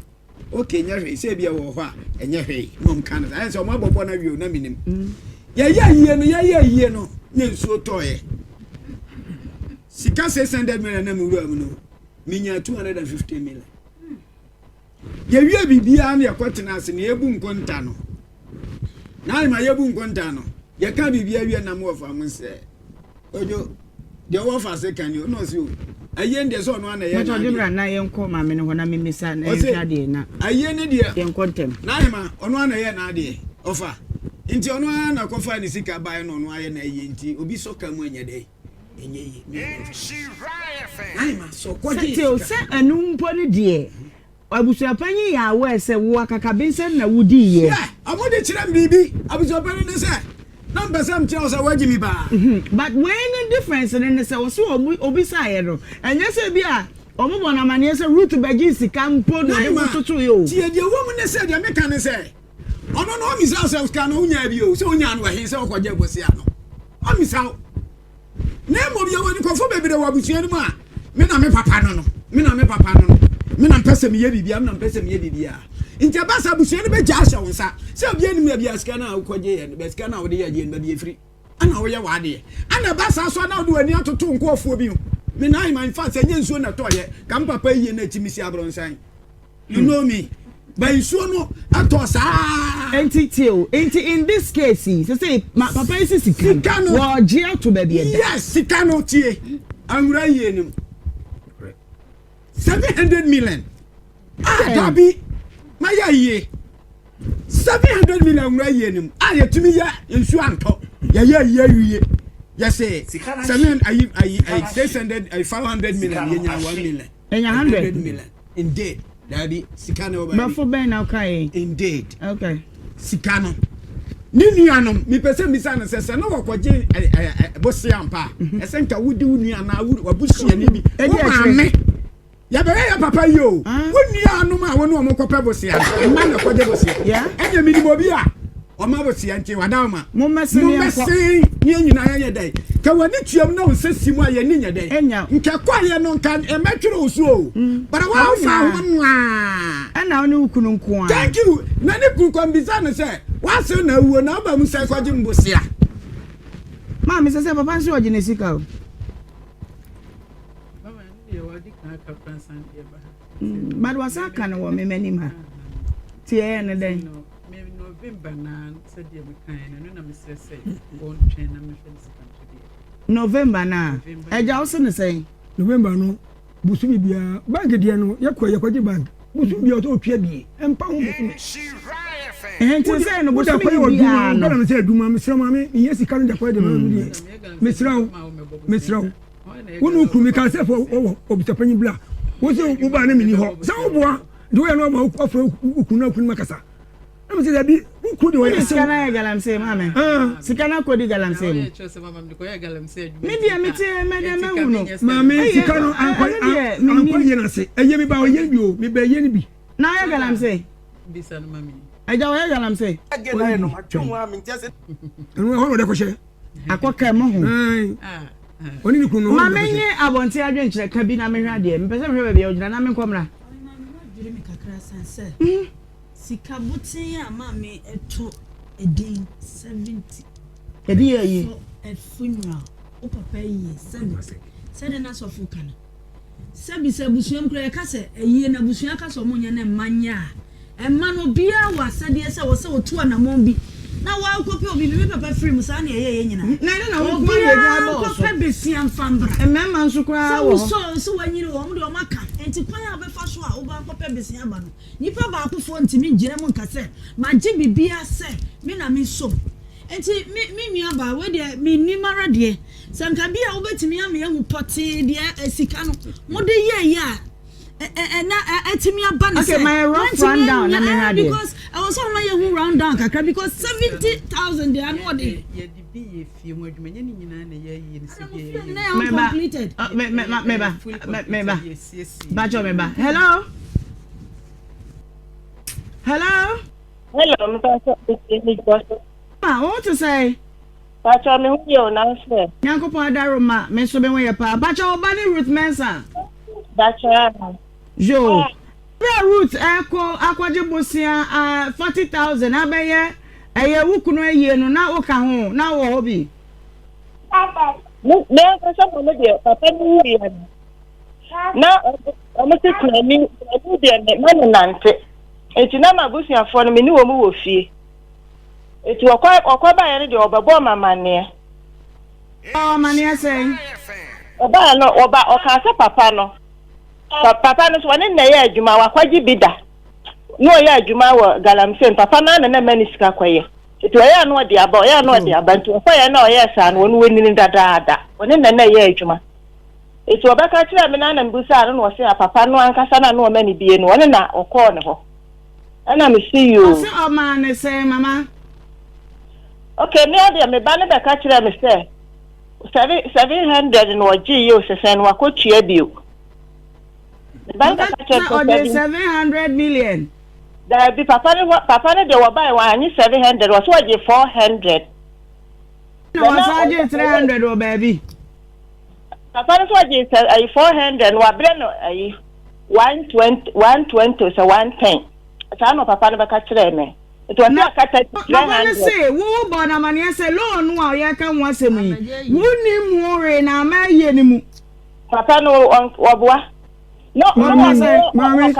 Okay nyɛ hwee sɛ ebi ɛwɔ hɔ a ɛnyɛ hwee na ɔmka no saa ɛyɛ sɛ ɔmo abɔbɔ no awie o na menim. Yɛyɛ yie no yɛyɛ yie no na nsuo tɔɔyɛ. Sika 600 million na mewura mu no Menyaa 250 million. Yɛwie biribiara na yɛkɔtena ase na yɛbu nkonta no. Na ayɛ yɛbu nkonta no, yɛka biribiara wie na mowɔ mo sɛ, Ojo, deɛ ɔwɔ fa se ka ni o, na ɔse o, ayie no deɛ sɛ ɔno ana ɛyɛ n'adeɛ. Mɛtɔ bra na yɛnkɔ maame no hɔ na memisa na yɛnhwɛ adeɛ na. Ayie no deɛ. Yɛnkɔ ntɛm. Na ahema, ɔno ana ɛyɛ n'adeɛ, ɔfa. Nti ɔno ara na kɔfa ne sika baeɛ na ɔno ayɛ n'ayie nti obi sɔ ka mu ɛnyɛ dɛ. Ɛnyɛ yie. Sɛ sɛ ɛno mpo no deɛ abusuapanyin yɛ aware sɛ wo akakabensɛm na wodi yɛ. Yeah, ɔmo de kyerɛ me biribi. Abusuapanyin ne sɛ na mpɛ sɛ mekyerɛ wo sɛ woagye me paa. Mhm, but wei ne difference no ne sɛ ɔse ɔmo obisaeɛ no ɛnyɛ sɛ bi a ɔmo bɔ no amaneɛ sɛ Ruth bɛgyee sika mpo na ɔde kɔtotoeɛ o. Tie deɛ ɛwɔ mu ne sɛ deɛ meka ne sɛ ɔno no ɔmmisa wo sɛ sika no wonyaa bi o, sɛ wonyaa no wɔ he sɛ wokɔgye bosea no ɔmmisa wo. Na mmom yɛwɔ nkurɔfoɔ bebree wɔ abusua no mu a me na me papa no no, me na me papa no no, me na mpɛ sɛ meyɛ biribiara, me na mpɛ sɛ meyɛ biribiara. Nti ɛba sɛ abusua no bɛgya ahyɛ wo nsa sɛ obi anim baabi a sika no a wokɔgye yɛ no, baabi sika no a wode yɛ adeɛ no baabi efiri, ɛna woyɛ w'adeɛ. Ɛna ɛba saa so a na wode w'ani atoto nkurɔfoɔ bi ho. Me na ahema, in fact, sɛ ɛnyɛ nsuo na ɛtɔeɛ, ka me papa yie na akyi mesi abrɔnsan. You know me. Ba nsuo no atɔ saa. Enti tie o, enti in this case yi, sese ma papa yi si sika no, wɔgye ato baabi ɛda. Yes, sika no tie, anwura yie no mu. 700 million. Ah, dabi, ma yɛ yie. 700 million anwura yie no mu. Ah, yɛtumi yɛ nsuo antɔ, yɛyɛ yie wie. Yɛsɛ seven ayi ayi ayi 600 ayi 500 million yɛnya 1 million. Ɛnya 100 million. Indeed. Daabi, sika no wɔ baabi. Brɔfo bɛn na woka yi? Indeed. Okay. Sika no. Ne nuanom, mepɛ sɛ misa no sɛ sɛ na wɔkɔgye bosea mpa a, mhm. ɛsɛ nka wodi wo nua anaa wabusuani bi. Wo maame. Yɛbɛyɛ yɛ papa yi o. Ah. Wo nuanom a wo ne wɔn kɔpɛ bosea no, mma na kɔgye bosea. Ɛnyɛ menim obi a ɔma bosea nti wada wo ma. Mommɛsen ne yɛn nyinaa yɛnyɛ dɛn? Ka w'ani tuam na wo nsa si mu a yɛn ani nyɛ dɛn? Nka kɔeɛ no nka ɛmɛtwerɛ wo so o. But woamfa ho no a. Ɛna wo ne wo kunu nko a. Thank you. Na ne kunu kɔ mbisa no sɛ, w'ase na awuo na woba mu sɛ kɔgye mbosea? Maame sɛ sɛ papa nso ɔgye ne sika o. Mama ɛno deɛ wadi kan aka koraa san deɛ ba ha. Mm, but wasan aka no wɔ me m'anim ha. Ti ɛyɛ no dɛn? Me November na sɛdeɛ mekaeɛ no ɛno na mesrɛ sɛ wɔntwɛn na mehwɛ ne sika nso deɛ. November na ɛgya wo se ne sɛn? November no bosome biara bank deɛ no yɛkɔ yɛkɔgye bank bosome biara ɔsɛ ɔtua bie ɛmpa ho bosome. Nti sɛ no bosome biara no. Wode akɔyɛ wɔ adwuma no sɛ adwuma mesrɛ maame meyɛ sika no de akɔyɛ deɛ maame deɛ mesrɛ wo mesrɛ wo. Wo ne wo kunu meka sɛ fo wɔ obusuapanyin bla wo se wo baa ne meni hɔ sɛ woboa nti woyɛ no ama wafrɛ wo kunu na wo kunu ma kasa na mesɛ dabi wo kunu de ɔyɛ sika na yɛ galamsey maame ah. sika na kɔdi galamsey mu me deɛ mete mɛdeɛ mahu no maame sika no ankɔ yɛ no ase ɛyɛ mi ba ɔyɛ bi o mi bɛ yɛ no bi na ɔyɛ galamsey ɛgya ɔyɛ galamsey ɛno ɛhɔ na ɔde kɔhyɛ Akɔka mo ho. Ɔne ne kunu no. Ma menye abɔnten adwenkyerɛ ka bi na menhwɛ adeɛ. Mepɛ sɛ mehwɛ baabi a ɔgyina na menkɔ mmra. Maame ho adwiri me kakra san sɛ sika boten a maame ɛto edin 70. Ɛdi yɛ yi. Funeral wo papa yie 70 sɛdeɛ na sɔfo ka no. Sɛbi sɛ abusua mu koraa yɛka sɛ ayie no abusua ka sɛ ɔmo nyɛ na mma nyɛ a, mma no obiara wɔ asɛdeɛ sɛ ɔsɛ ɔtu anamɔn bi na wakɔpɛ obi bi. Me papa firi mu saa na yɛyɛ yɛn nyinaa. Na ɛno na wo nko ara na ɛgya bɔɔ so. Obiara nkɔpɛ besia mfa mbra. Mmarima nso koraa Sɛ wɔ hɔ. wosɔ sɛ wanyini wɔ ɔmo deɛ ɔmo aka. Nti kwan a wobɛfa so a wobɛ akɔpɛ besia aba no, nipa baakofoɔ ntumi ngyina mu nka sɛ magye biribiara sɛ me na mesɔ mu. Nti me me nua baa wei deɛ mennim ara deɛ. Sɛ nka bi a wobɛtumi ama yɛahu pɔtee deɛ sika no mode yɛeɛ a ɛna atumi aba no sɛ wɔntumi anya because ɛwɔ sɛ wɔma yɛhu round down kakra because 70,000 deɛ ano ɔde. Yɛde bi yɛ fie ho adwuma nyɛ ne nyinaa na yɛayie no sɛ bi yɛ uncompleted. Meba meba meba bakyɛ meba hello hello. Hello mpakyɛ me Ma wo te sɛn? Pakyɛw me ho yɛ o nanso ɛ? Nyankopɔn adaworoma me nso me ho yɛ paa. Pakyɛw wo ba ne Ruth Mensah? Pakyɛw aa. Yoo. Berɛ a Ruth ɛkɔ akɔgye bosea ah 40,000 abɛyɛ ɛyɛ wo kunu ayie no na wo ka ho? Na wowɔ hɔ bi? Me me ankasa mo no deɛ papa no wuiɛ no na ɔmo se kunani kunani deɛ me ma no nante nti na m'abusuafoɔ no me ne wɔn wɔ fie. Enti wɔkɔ wɔkɔbaeɛ no deɛ wɔbɛbɔɔ me amanneɛ. Bɔɔ wo amanneɛ sɛn? Ɔbaeɛ no, wɔba ɔkaa sɛ papa no, pa papa no nso wɔne no na ɛyɛ adwuma, wakwagye bi da. Na ɔyɛ adwuma wɔ galamsey no, papa no ara na na ɛma no sika kɔyɛ. Nti ɔyɛ a na ɔde aba, ɔyɛ a na ɔde aba. Nti wɔkɔeɛ na ɔyɛɛ saa no, wɔn wɔnini dadaada. Wɔne no na na ɛyɛ adwuma. Nti wɔbɛka kyerɛɛ me no ara na mebisaa no na ɔse a papa no ankasa no a na ɔma no bie no, ɔne na ɔkɔɔ ne hɔ. Ɛna me se yoo. Ɔse ɔmaa no sɛn mama? Okay me adeɛ me ba no bɛka kyerɛɛ me sɛ 700 na ɔgyee yɛ o sɛ sɛn na wakɔ tua bio. Me ba no bɛka kyerɛɛ me sɛ ɔgye 700 million. Daabi papa no papa no deɛ wɔbae wɔanye 700 wɔse ɔgye 400. Na wɔsan gye 300 wɔ baabi. Papa no nso ɔgye sɛ ayi 400 no wabrɛ no ayi 120 120 sɛ 110 saa na papa no bɛka kyerɛɛ me nti ɔsɛ akata 300. Papa no se wo bɔ no amaneɛ sɛ loan no a ɔyɛka ho asɛm yi wonim ho hwee na ama ayie no mu. Papa no ɔboa. Maame maame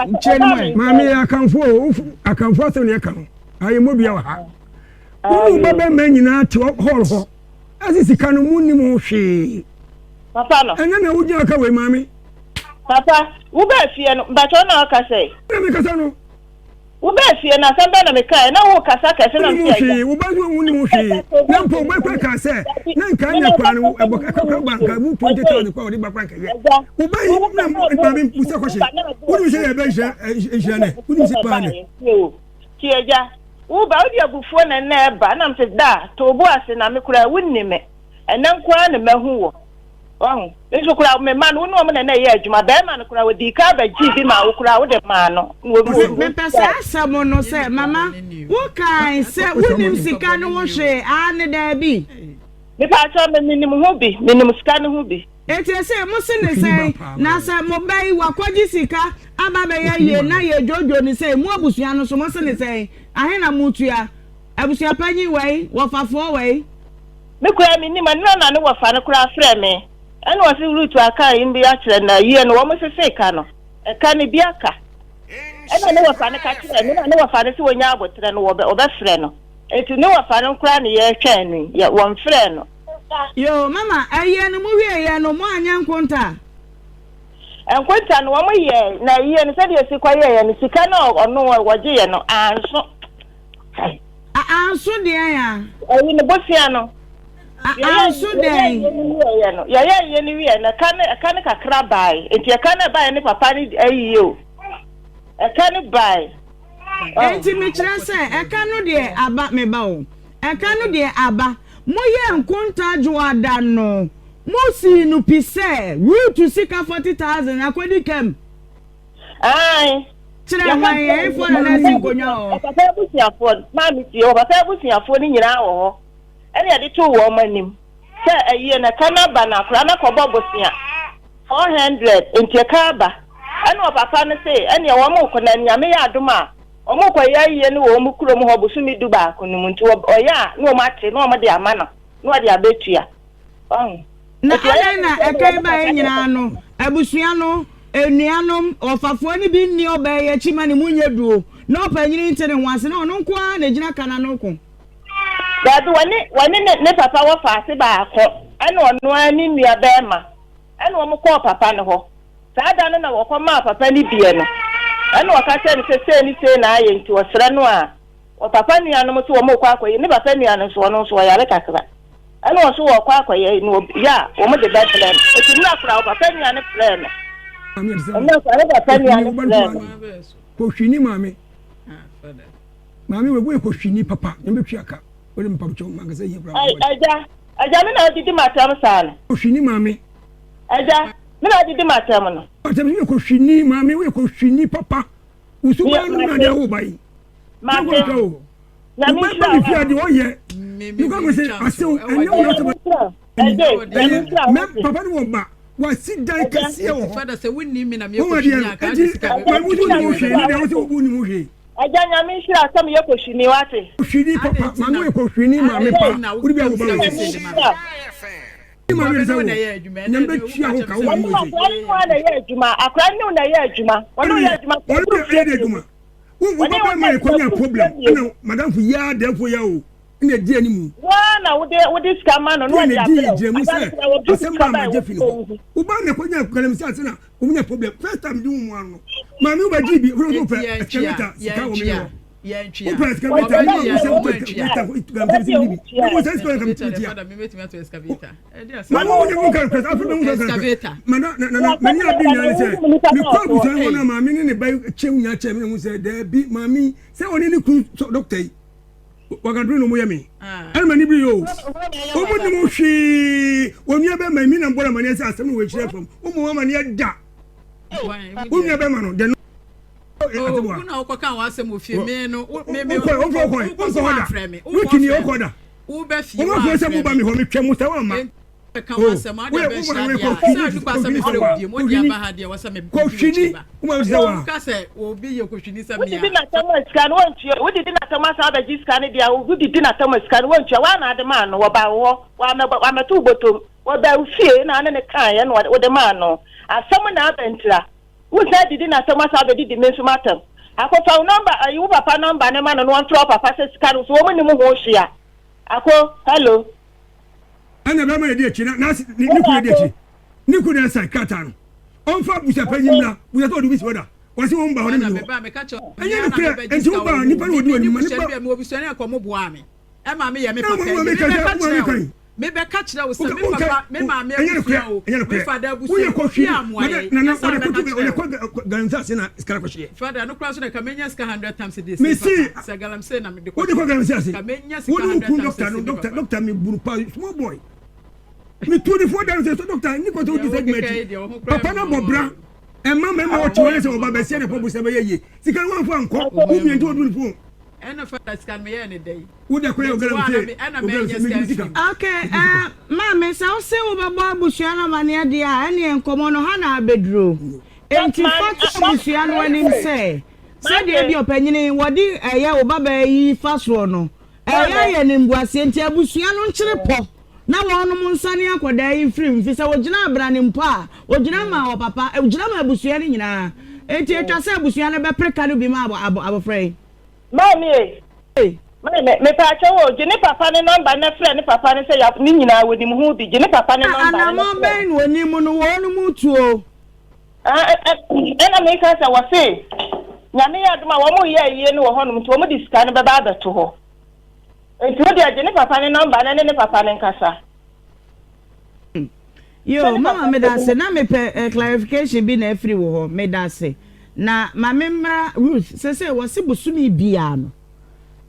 maame yɛ akanfo o akanfo asɛm na yɛka no ayɛ mmɔdua wɔ ha. Wo ne wo babarima nyinaa te hall hɔ. Ɛse sika no mo nnim ho hwee. Papa no. Ɛnyɛ na wogyina ka wei maame. Papa, wo baa fie no, mpakyɛ wo na ɔka sɛ. Na me kasa no. Wobaa fie no, asɛm bɛn na mekaeɛ? Na worekasa kɛse na Wonim mese agya. hwee, wo ba nso wonim hwee. Na mpo wo ba kura kaa sɛ, na nka anyɛ koraa no, ɛbɔ kakra ba nka mu 20,000 koraa wɔde ba koraa nka yɛ. Wo ba yi, na maame busa kɔhye, wonim sɛ yɛbɛ nhyira nhyira nɛ, wonim sɛ paa nɛ. Tie agya, wo ba wode abufuo na ɛnɛ ɛba, na mese da, to wo bo ase na me koraa wonni me, ɛnɛ nko ara na mahu wo. Wahu? Me nso koraa, me mma no, wo ne wɔn na na ɛyɛ adwuma. Barima no koraa, ɔdii kan bɛgyee bi maa wo koraa, wode maa no. Na Me, mepɛ saa asɛm no sɛ, Mama, wokae sɛ wonim sika no ho hwee, aane, daabi? Mepaakyɛw, me, menim ho bi. Menim sika no ho bi. Enti ese mo se ne sɛn? Na sɛ mo ba yi wakɔgye sika aba abɛyɛ yie na yɛdwodwo no sei, mo abusua no nso mo se ne sɛn? Ahe na motua? Abusua panyin wai? Wɔfafoɔ wai? Me koraa mennim, ɛnora na ne wɔfa no koraa frɛɛ me ɛna ɔse Ruth aka ayim bi akyerɛ no ayie no wɔn sesee ka no ɛka no bi aka ɛna ne wɔfa no ka kyerɛɛ me na ne wɔfa no se wɔnya aboterɛ no wɔbɛ wɔbɛfrɛ no enti ne wɔfa no koraa ne yɛretwɛn no yi yɛ wɔnfrɛɛ no. Yoo mama ayie no mo wie yɛ no mo anyɛ nkonta? Nkonta no wɔn yɛɛ na ayie no sɛdeɛ esi kɔ yɛɛ no sika no a ɔno wɔgye yɛ no anso. A Anso deɛn a? Ɛyi no bosea no. A Anso dɛn? Yɛyɛ yɛ no wieɛ no ɛka no ɛka no kakra bae nti ɛka no ɛbaeɛ ne papa no ayi o ɛka no bae. Enti mekyerɛ sɛ ɛka no deɛ aba me ba o ɛka no deɛ aba moyɛɛ nkonta dwoada no mosii no pi sɛ Ruth sika 40,000 akɔdi kam. Ae. Kyerɛ hwan? Ɛhefoɔ na na asi nkonnwa wɔ hɔ? Ɔpapa abusuafoɔ, maame tie, ɔpapa abusuafoɔ no nyinaa wɔ hɔ. Ɛna yɛde too wɔn anim sɛ ayie no ɛka no aba na akwadaa no akɔbɔ bosea 400 nti ɛka aba. Ɛna ɔpapa no se ɛneɛ wɔn rekɔ na Nyame yɛ adom a wɔn rekɔyɛ ayie no wɔ wɔn kurom hɔ bosome du baako no mu nti ɔyɛ a na wɔn ate na wɔn de ama no na wɔde abɛtua. Wahu? Na adɛn na ɛkan baeɛ nyinaa no, abusua no, anuanom, ɔfafoɔ no bi nni ɔbaa yi akyi ma ne mu nyɛ duro, na ɔpanyini nte ne ho ase, na ɔno nko ara na ɛgyina ka no ano ko? Daabi, wɔne, wɔne ne, ne papa wɔ faase baako, ɛna ɔno ara ne nua bɛrima, ɛna wɔn kɔɔ papa no hɔ. Saa da no na wɔkɔmaa papa no bie no, ɛna ɔka kyerɛɛ no sɛ sei ne sei na ayɛ nti ɔsrɛ no a, wɔ papa nuanom nso wɔn rekɔ akɔyɛ, ne papa nua no nso ɔno nso ɔyare kakra. Ɛna ɔso wɔkɔ akɔyɛ na ɔyɛ a wɔn de bɛbrɛ no. Eti mmerɛ koraa ɔpapa nua no frɛɛ no. Mmerɛ koraa ne papa nua no frɛɛ no. Kɔhwini maame. Maame wei woyɛ kɔhwini papa na mbɛtwi aka. Wode mpabokyɛw mankasa yie koraa. Agya, agya me na wodidi m'atɛm saa no. Kɔhwini maame. Agya, me na wodidi m'atɛm no. Atɛm woyɛ kɔhwini maame woyɛ kɔhwini papa. Wusu baa no na de awo ba yi. Mate. Nyame nhyira wo. Wobɛba deɛ ɔyɛ. Nukɔ kɔ sɛ asew ɛnyɛ wo na ɔsɛ mɛ papa no wɔ ba wasi dan kɛseɛ wɔ hɔ. Wɔn adeɛ no eti wɔn mu ni mu hwee ne deɛ wɔsɛ wɔn ni mu hwee. Ɛgya nyame nhyira sɛ meyɛ kɔhwini wate. Kɔhwini papa maame yɛ kɔhwini maame pa wode bi a wo ba wɔ sisi. Maame sɛ wo nyame bɛtua ho ka wo maame wɔ sɛ. Akora ne wo na ɛyɛ adwuma akora ne wo na ɛyɛ adwuma wɔne wo yɛ adwuma. Wɔne yɛ adwuma. Wo wo ba bɛrima yɛ kɔnya problem ɛna madamfo yi ara dɛɛfo yɛ o ɛna ɛdi anim. Waa na wode wode sika ma no na ɔde abrɛ wo. Ɛna ɛdi gyina mu sɛ asɛm ba ma gye fi ne hɔ. Wo ba na kɔnya galamsey ase na wɔn nya problem first time di wo mu ano no maame wo ba gye bi wo pɛ excavator sika wɔ mi hɔ. Wo pɛ excavator mi ma wo sɛ wo pɛ excavator galamsey mi bi mi mo sɛ sika yɛ kam tia. Ma wo nyɛ wo nka afei bɛ wo nka ma na na na mani abi nyinaa ne sɛ mekɔ abusua hɔ na maame ne ne ba kyɛm nyinaa kyɛm ne ho sɛ daabi maame sɛ ɔne ne kun dɔkta yi wakaduro na ɔmo yɛ me ɛna mani biri o ɔmo ne mo hwee onua bɛ ma mi na mbɔ na mani sɛ asɛm no wɔ akyire fam ɔmo ama ne da onua bɛ ma no dɛ no Oh, na wokɔka w'asɛm wɔ fie me no me me wokɔ wokɔ wokɔ hɔ da wotumi wokɔ da Wo bɛ fie wa afrɛ me. Mo ba mi hɔ mi twɛ mo sɛ wa ma. Ka wa sɛ ma de bɛ hyia deɛ a sɛ adu kwa sɛ me frɛ wo bie mo de aba ha deɛ wɔ sɛ me bi wo kyiri ba. Wo ka sɛ obi yɛ kohwini sɛ mea. Wodidi n'atam a sika no wɔntua wodidi n'atam asan abɛgye sika no deɛ a wodidi n'atam a sika no wɔntua woa na ade maa no wɔbaa wo hɔ wɔamɛbɔ wɔamɛto wo bɔtɔm wɔbaa wo fie na ane ne kaeɛ na wode maa no asɛm na aba ntira Wosan didi n'atam asan abɛdidi me nso m'atam. Ako, fa wo nɔmba, ayi wo papa nɔmba no ma no na ɔmfrɛ wo papa sɛ sika no so wɔn nnim ho hwee a. Ako, hello. Ɛna bɛrima na di akyi na n'ase ne ne kunu na di akyi ne kunu na ɛsan krataa no ɔnfa busuapanyin mmra busa sɛ ɔde bi si hɔ da. Wɔsi wɔn ba hɔ ne mi hɔ. Ɛnyɛ nokorɛ, nti wo ba nipa na odi w'anim ma nipa. Mewɔ busuani a kɔmo boaa me ɛma me yɛ me papa yi mebɛka kyerɛ wo mebɛka kyerɛ wo sɛ me papa me maame abusua o me fada abusua o obi amoa yɛ nyɛ saa mɛka kyerɛ wo. Galamsey ase na sika kɔhyeɛ. Fada no koraa so na ka menya sika 100 times de se papa sɛ galamsey na mede kɔhyeɛ. Wode kɔ galamsey ase. Ka menya sika 100 times de se papa. Doctor me buru pa small boy. Me tu ne fo dan sɛ doctor ni kɔtɔ wodi sɛ adwuma akyi. Papa na bɔ bra. Ɛma mɛma ɔte wɔn sɛ ɔba bɛsia na pɔbu sɛ bɛyɛ yie. Sika no wɔnfo ankɔ. Wo mmiɛ nti wɔdu ne fon. Ɛna fada sika no meyɛɛ ne dɛn? Wo da kɔyɛ ogalamsey ogalamsey megye me sika. Ok eh maame sɛ wo se wo bɛbɔ abusua no amaneɛ deɛ a ɛneɛ nkɔmɔ no ha na abɛduro enti fa to abusua no anim sɛ sɛdeɛ ebia ɔpanyini wɔde ɛyɛ wo babaa yi fa soɔ no ɛyɛ ayɛ animguaseɛ nti abusua no nkyere pɔ na wɔnom nsane akwadaa yi mfiri mu, efisɛ wɔgyina abrane mpo a, wɔgyina ma ɔpapa, wɔgyina ma abusua no nyinaa. Enti etwa sɛ abusua no bɛpere ka no bi ma abɔfra yi. Maame e, maame, mepaakyɛw o, gye ne papa ne number na frɛ ne papa no sɛ ya ne nyinaa wɔnim ho bi, gye ne papa ne Na number no na anamɔn frɛ bɛn no. na onim no wɔnom tuo? Ah, ɛ, ɛ, ɛna meka sɛ wɔse Nyame yɛ adom a wɔn reyɛ ayie no wɔ hɔnom nti wɔn de sika no bɛba abɛto hɔ. Nti wo deɛ gye ne papa ne number na ne ne papa no nkasa. Yoo mama medase na mepɛ eh, clarification bi na afiri wo hɔ medase na ma me mmra Ruth sese wɔse bosome biara no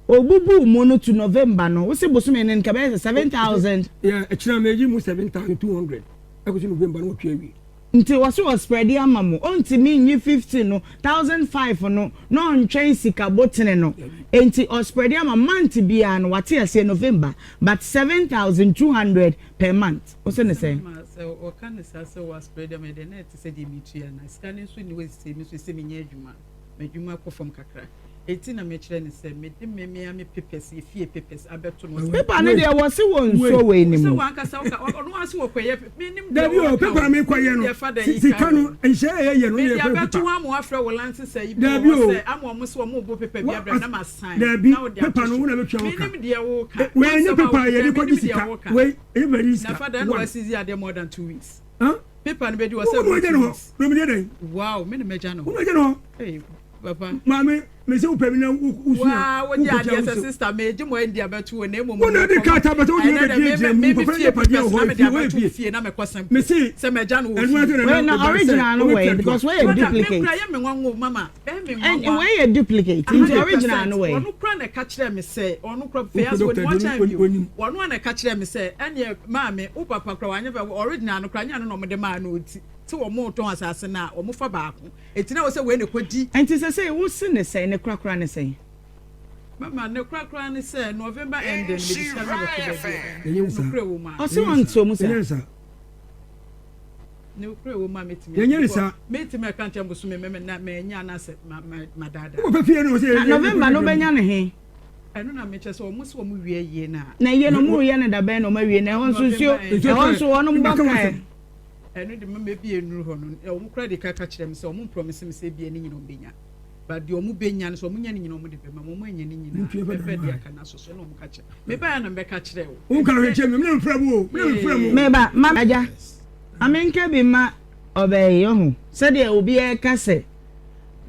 obubu mu no to November no wose bosome no nka bɛyɛ sɛ 7000. Yeah, ɛkyina meyi mu 7200 ɛkɔsi November no wɔtwe awie. Nti wɔse ɔsprɛde ama mo ɔntumi nyi 50 no 1005 no na ɔntwɛn sika botene no nti ɔsprɛde ama month biara no wate aseɛ November but 7200 per month wose ne sɛn? Mama sɛ ɔka no saa sɛ wasprɛde ama deɛ na ɛte sɛ deɛ metua na sika no nso nni hɔ sisi me nso sɛ menyɛ adwuma m'adwuma kɔ fam kakra Enti na mekyerɛ no sɛ mede me me ara me papers, yɛ fie papers abɛto no. Paper no deɛ wɔse wɔ nsuo wei no Sɛ mu. wankasa woka, ɔno ara se wɔkɔyɛ, mennim deɛ Dabi o, ɔreka paper o, a mekɔyɛ mennim no, deɛ fada yi sika ka no, o. nhyɛ a yɛyɛ no, Mede yɛkɔyɛ abɛto paper. hɔ ama wɔafrɛ wo lanse yi bi wɔ Dabi hɔ o. sɛ ama wɔn sɛ wɔrebɔ paper bi Wa, abrɛ me na masan dabi, na wode ato paper no, so. wo na bɛtua wo ka. Mennim deɛ woka, Wei ɛnyɛ w'asɛm a paper a wokeka yɛde yi, kɔgye mennim deɛ sika. woka. Wei, ɛnyɛ paper a yɛde gye Na sika. fada ɛna One. waseize adeɛ more than 2 weeks. Huh? Paper no bɛdi hɔ Wo sɛ na ɛboro wagya two no hɔ, weeks. na meyɛ dɛn? Wow, me na mɛgya no Wo hɔ. na wagya no hɔ. Hey, papa. Maame, mese wo pɛ mi na wo sua. Waa, Wo wogye kɔtua adeɛ wo sɛ so. sister megye mo andi abɛto wo na mmom Wo na de mekɔ krataa bɛtɛ wo de ɛnɛ dɛ bɛgyinagyina me mu. me Papa fie ne padeɛ papers wɔ na hɔ mede efie, wɔ abɛto wo efie. fie na mekɔ simple Mese, sɛ magya no wɔ ɛno ara fie. na Wei na ɛba sɛ original no wɔ wobɛtua he because toa. wei yɛ Brother, me duplicate. kura yɛ me nwanwa o mama, ɛyɛ me Ɛn nwanwa. wei yɛ duplicate nti 100 original percent. no wɔ he? Ɔno kura na ɛka kyerɛ me sɛ ɔno kura Wokɔ fɛ ase doctor onim deɛ ɔkyɛn bio. onim. Ɔno a na ɛka kyerɛ me sɛ ɛneɛ maame wo papa kura wanyɛ fɛ original no kura nyɛ no na ɔmo de maa no nti te wɔn tɔn asase no a wɔn fa baako eti na wɔ sɛ wei na ɛkɔ di. Nti sesei wo se ne sɛn ne korakora ne sɛn? Mama ne korakora ne sɛ November ending mede sika no bɛkɔ baabi a Yɛnyɛ ne saa. nokorɛ wɔ mu a. Ɔse ɔnte ɔmu saa. Yɛnyɛ ne saa. Nokorɛ wɔ mu a mɛtumi Yɛnyɛ ne saa. mɛtumi aka nkyɛn bosome mɛmɛ na mɛnya anaasɛ ma ma ma daadaa. Wokɔ pɛ fie no sɛ Na November no wobɛnya ne he? Ɛno na mekyɛ sɛ wɔn sɛ wɔn wie yie na. Na yie no wɔn reyɛ no da bɛn na wɔn awie na ɛhɔ nso nsuo ɛhɔ nso wɔn bɔ kae. Ɛno de mama ebi nnuru hɔ no, wɔn koraa de ka ka kyerɛ me sɛ wɔn mprɔmise me sɛ ebia ne nyina wɔn benya. But deɛ wɔn benya no sɛ wɔn nya ne nyina wɔn de bɛma me, wɔn annya ne nyina a, mɛpɛ deɛ aka no aso so na wɔn ka kyerɛ. Mebaeɛ na mebɛka kyerɛɛ wo. Wo nka hwee kyerɛ me, me na mefrɛ wo o, me na mefrɛ mo. Meba, ma agya, ma menka bi mma ɔbaa yi, ɔho, sɛdeɛ obiara ka sɛ,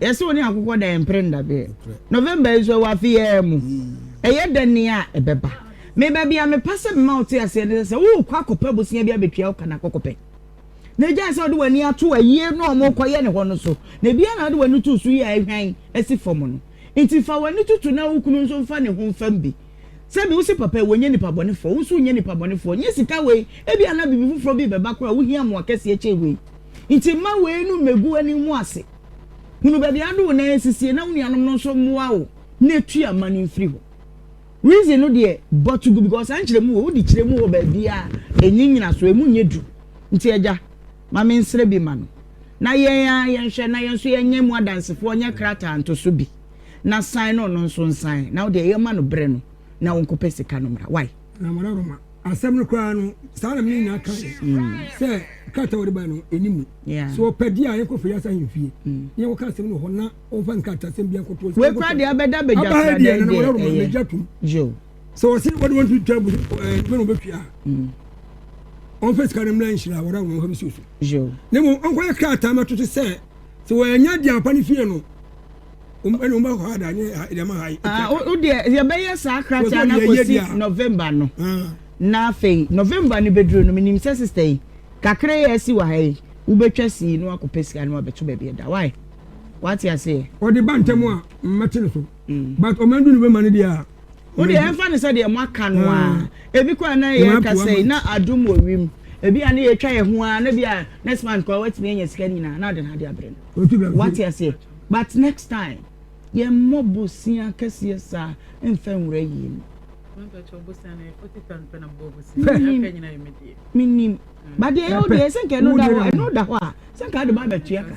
yɛse wo ne akokɔ da ɛmpere nnadeɛ. November yi nso ɛwɔ afe yi ara mu. Ɛyɛ dɛ nea ɛbɛba. Me baabi a mepɛ sɛ mema wote aseɛ ne sɛ, sɛ worekɔ akɔpɛ bosea bi abɛtua wo ka no akɔkɔpɛ. Na gyae sɛ wode w'ani ato ayie no a wɔrekɔyɛ ne hɔ no so, na ebia na wode w'ani too so yi a ahwan asi fam no. Nti fa w'ani toto na wo kunu nso mfa ne ho mfam bi. Sɛbi wo se papa yi wɔnyɛ nipa bɔnefoɔ, wo nso wonyɛ nipa bɔnefoɔ. Nyɛ sika wei, ebia na biribi foforɔ bi rebɛba koraa a wohia mmoa kɛseɛ kyɛn wei. Nti mma wei no mmɛgu w'ani mu ase. Hunu baabi a wode wo nan asisie na wo nuanom no nso mmoa wo na tua ma no mfiri hɔ. Reason no deɛ bɔ to gu because saa nkyerɛmu wɔ wode kyerɛ mu wɔ baabi a ɛnni nyinasoɔ, ɛmu nyɛ duru. Nti agya, ma mensrɛ bi ma no na yɛn ara yɛnhwɛ na yɛn nso yɛnyɛ mu adansefoɔ nyɛ krataa ntoso bi na sign na ɔno nso nsan na wodeɛ yɛma no berɛ no na ɔnkɔpɛ sika no mmra. Why? Na Mada Roma, asɛm no koraa no, saa na me nyinaa ka yɛ sɛ krataa wɔde bae no ɛni mu. Sɛ ɔpɛ deɛ a yɛnkɔ firi asa ahemfie na yɛnkɔka asɛm no wɔ hɔ na ɔmfa nkrataa sɛm bi nkɔto Wei koraa deɛ abɛda badwa Aba ha sradan deɛ na deɛ Mada Roma ɛyɛ. megya tom. Yo. Sɛ ɔse wɔde wɔn tumi twa bu ɛɛ bɛ na ɔbɛtua a, ɔmfa sika no mmra nhyira wɔde wɔn mfa bɛsi so. Yo. Na mmom ɔnkɔyɛ krataa mɛto so sɛ. Sɛ wɔannya deɛ papa no fie no, ɛna wɔn bɛkɔ ha da ne deɛ ma ha yi. Ah, wo deɛ yɛbɛyɛ saa krataa no akɔsi November no. Ah. Na afei November no bɛduru no, menim sɛ sister yi, kakra yi a asi wɔ ha yi, wobɛtwa sii na wakɔpɛ sika no wabɛto baabi ɛda. Why? Wate aseɛ? Ɔde ba ntɛm a, mmɛte no so. Mm. But ɔman du November no deɛ a. Wo deɛ ɛmfa no sɛ deɛ moaka no a, ebi koraa na yɛka sɛ na adom wɔ wim. Ebi a na yɛtwa yɛn ho ara na bi a next month koraa watumi anya sika no nyinaa na ɔde n'ade abrɛ no. Wate aseɛ? But next time yɛmmɔ bosea kɛseɛ saa mfa nwura yie mu. Menim. But deɛ ɛyɛ wo deɛ sɛ nka ɛno da hɔ ɛno da hɔ a sɛ nka ade ba abɛtua ka.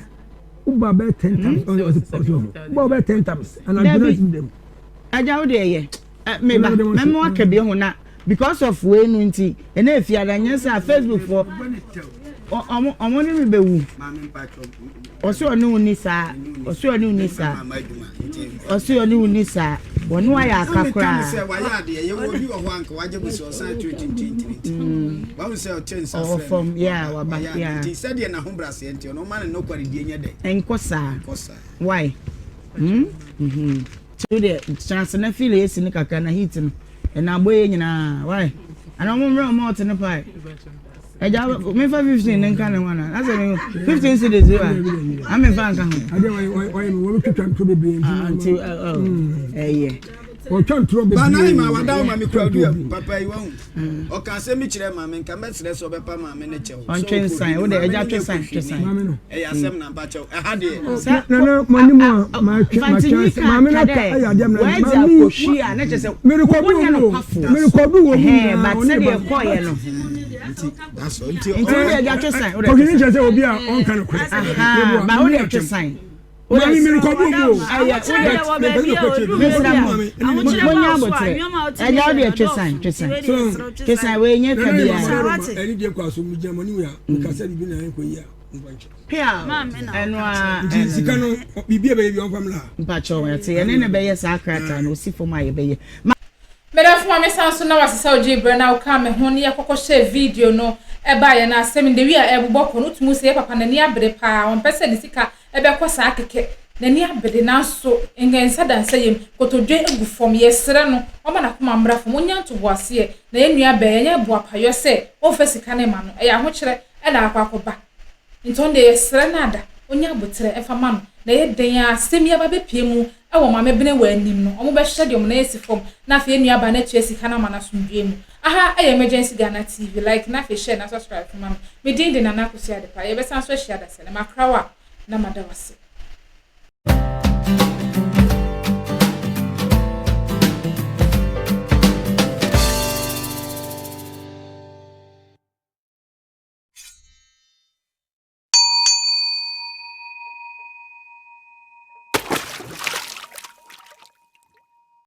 Woba bɛyɛ ten times woba bɛyɛ ten times anadwo na ɛsi Agya wo deɛ yɛ me ba mɛma waka bi ho na because of wei no nti ɛna efiada nyɛ sɛ Facebook fo ɔmo ɔmo ne me bɛwu ɔsɛ ɔne wo ni saa ɔsɛ ɔne wo ni saa ɔsɛ ɔne wo ni saa wɔne wayɛ aka koraa. Ɔwɔ fam yeah waba yeah nkɔ saa why. Hmm? Mm-hmm. Ti wo deɛ tena ase na feel AC no kakra na heat no ɛna abɔ yɛ nyinaa why? Ana ɔmo mmerɛ ɔmo ɔte no pae. Ɛgya mefa 15 ne nka ne ho ana? Asɛ me 15 cedis wa? A mefa nka ho. Adeɛ wɔyɛ wɔyɛ mi wɔn twitwa ntoro bebree nti. Ah, nti ɛyɛ. Wɔtwa ntoro bebree. Bana ma wada ma mi kura dua papa yi wɔn. Ɔka asɛm bi kyerɛ maame nka mɛsrɛ sɛ ɔbɛpa maame no kyɛw. Ɔntwe nsan wo de agya twe san twe san. Maame no. Ɛyɛ asɛm na mpa kyɛw ɛha deɛ. Nana mo anim a matwe matwe maame no aka ɛyɛ adeɛ mena maame akɔhwi a na kyerɛ sɛ merekɔdu wɔ mu merekɔdu wɔ mu nyinaa but sɛdeɛ ɛkɔɔyɛ no nti wo de agya twe san wo de twe san. Kɔhwi kyerɛ sɛ obi a ɔnka no korɛ. Ba wo de twe san. Maame mi rekɔ bu mu o. Ɛyɛ wo de mesra mo monya abotrɛ ɛgya wo deɛ twe san twe san twe san wei nyɛ ka biara. Ɛni deɛ kɔ aso mi gyina mo anim ya mi kasa bibi na ɛnkɔ yi a nfa nkyɛn. Pia ɛno a nti sika no biribi a bɛyɛ bi ɔnfa mla. Mpakyɛw ɛte yɛne ne bɛyɛ saa krataa no osi fam a yɛbɛyɛ. Medafo ma me san so na wasesa wo gyee brɛ na wo kaa me ho ne yɛ kɔkɔ hyɛɛ video no ɛbaa yɛ na asɛm the way a ɛbobɔ kɔ no wotumi hu sɛ yɛ papa nani abere paa ɔmpɛ sɛ ne sika ɛbɛkɔ saa kɛkɛ n'ani abere nanso nsa da nsa yam kotodwe gu fam yɛsrɛ no ɔma n'akoma mmra fam ɔnya ntoboaseɛ na yɛn nua bɛɛ yɛnyɛ boapayɔ sɛ ɔmfa sika no mma no ɛyɛ ahokyerɛ na akɔ akɔba nti ɔno deɛ yɛsrɛ no ada ɔnya aboterɛ mfa ma no na ɛyɛ dɛn ara asɛm yi aba bɛpue mu wɔ Maame Benewa anim no ɔmo bɛhwɛ deɛ ɔmo nan asi fam na afei yɛn nua baa no atua sika no ama no asomdwoeɛ mu aha ɛyɛ Emergency Ghana TV like na afei share na subscribe ma me me din de Nana Akosua Adepa yɛbɛsan so ahyia dasani makra wo a na mada wo ase.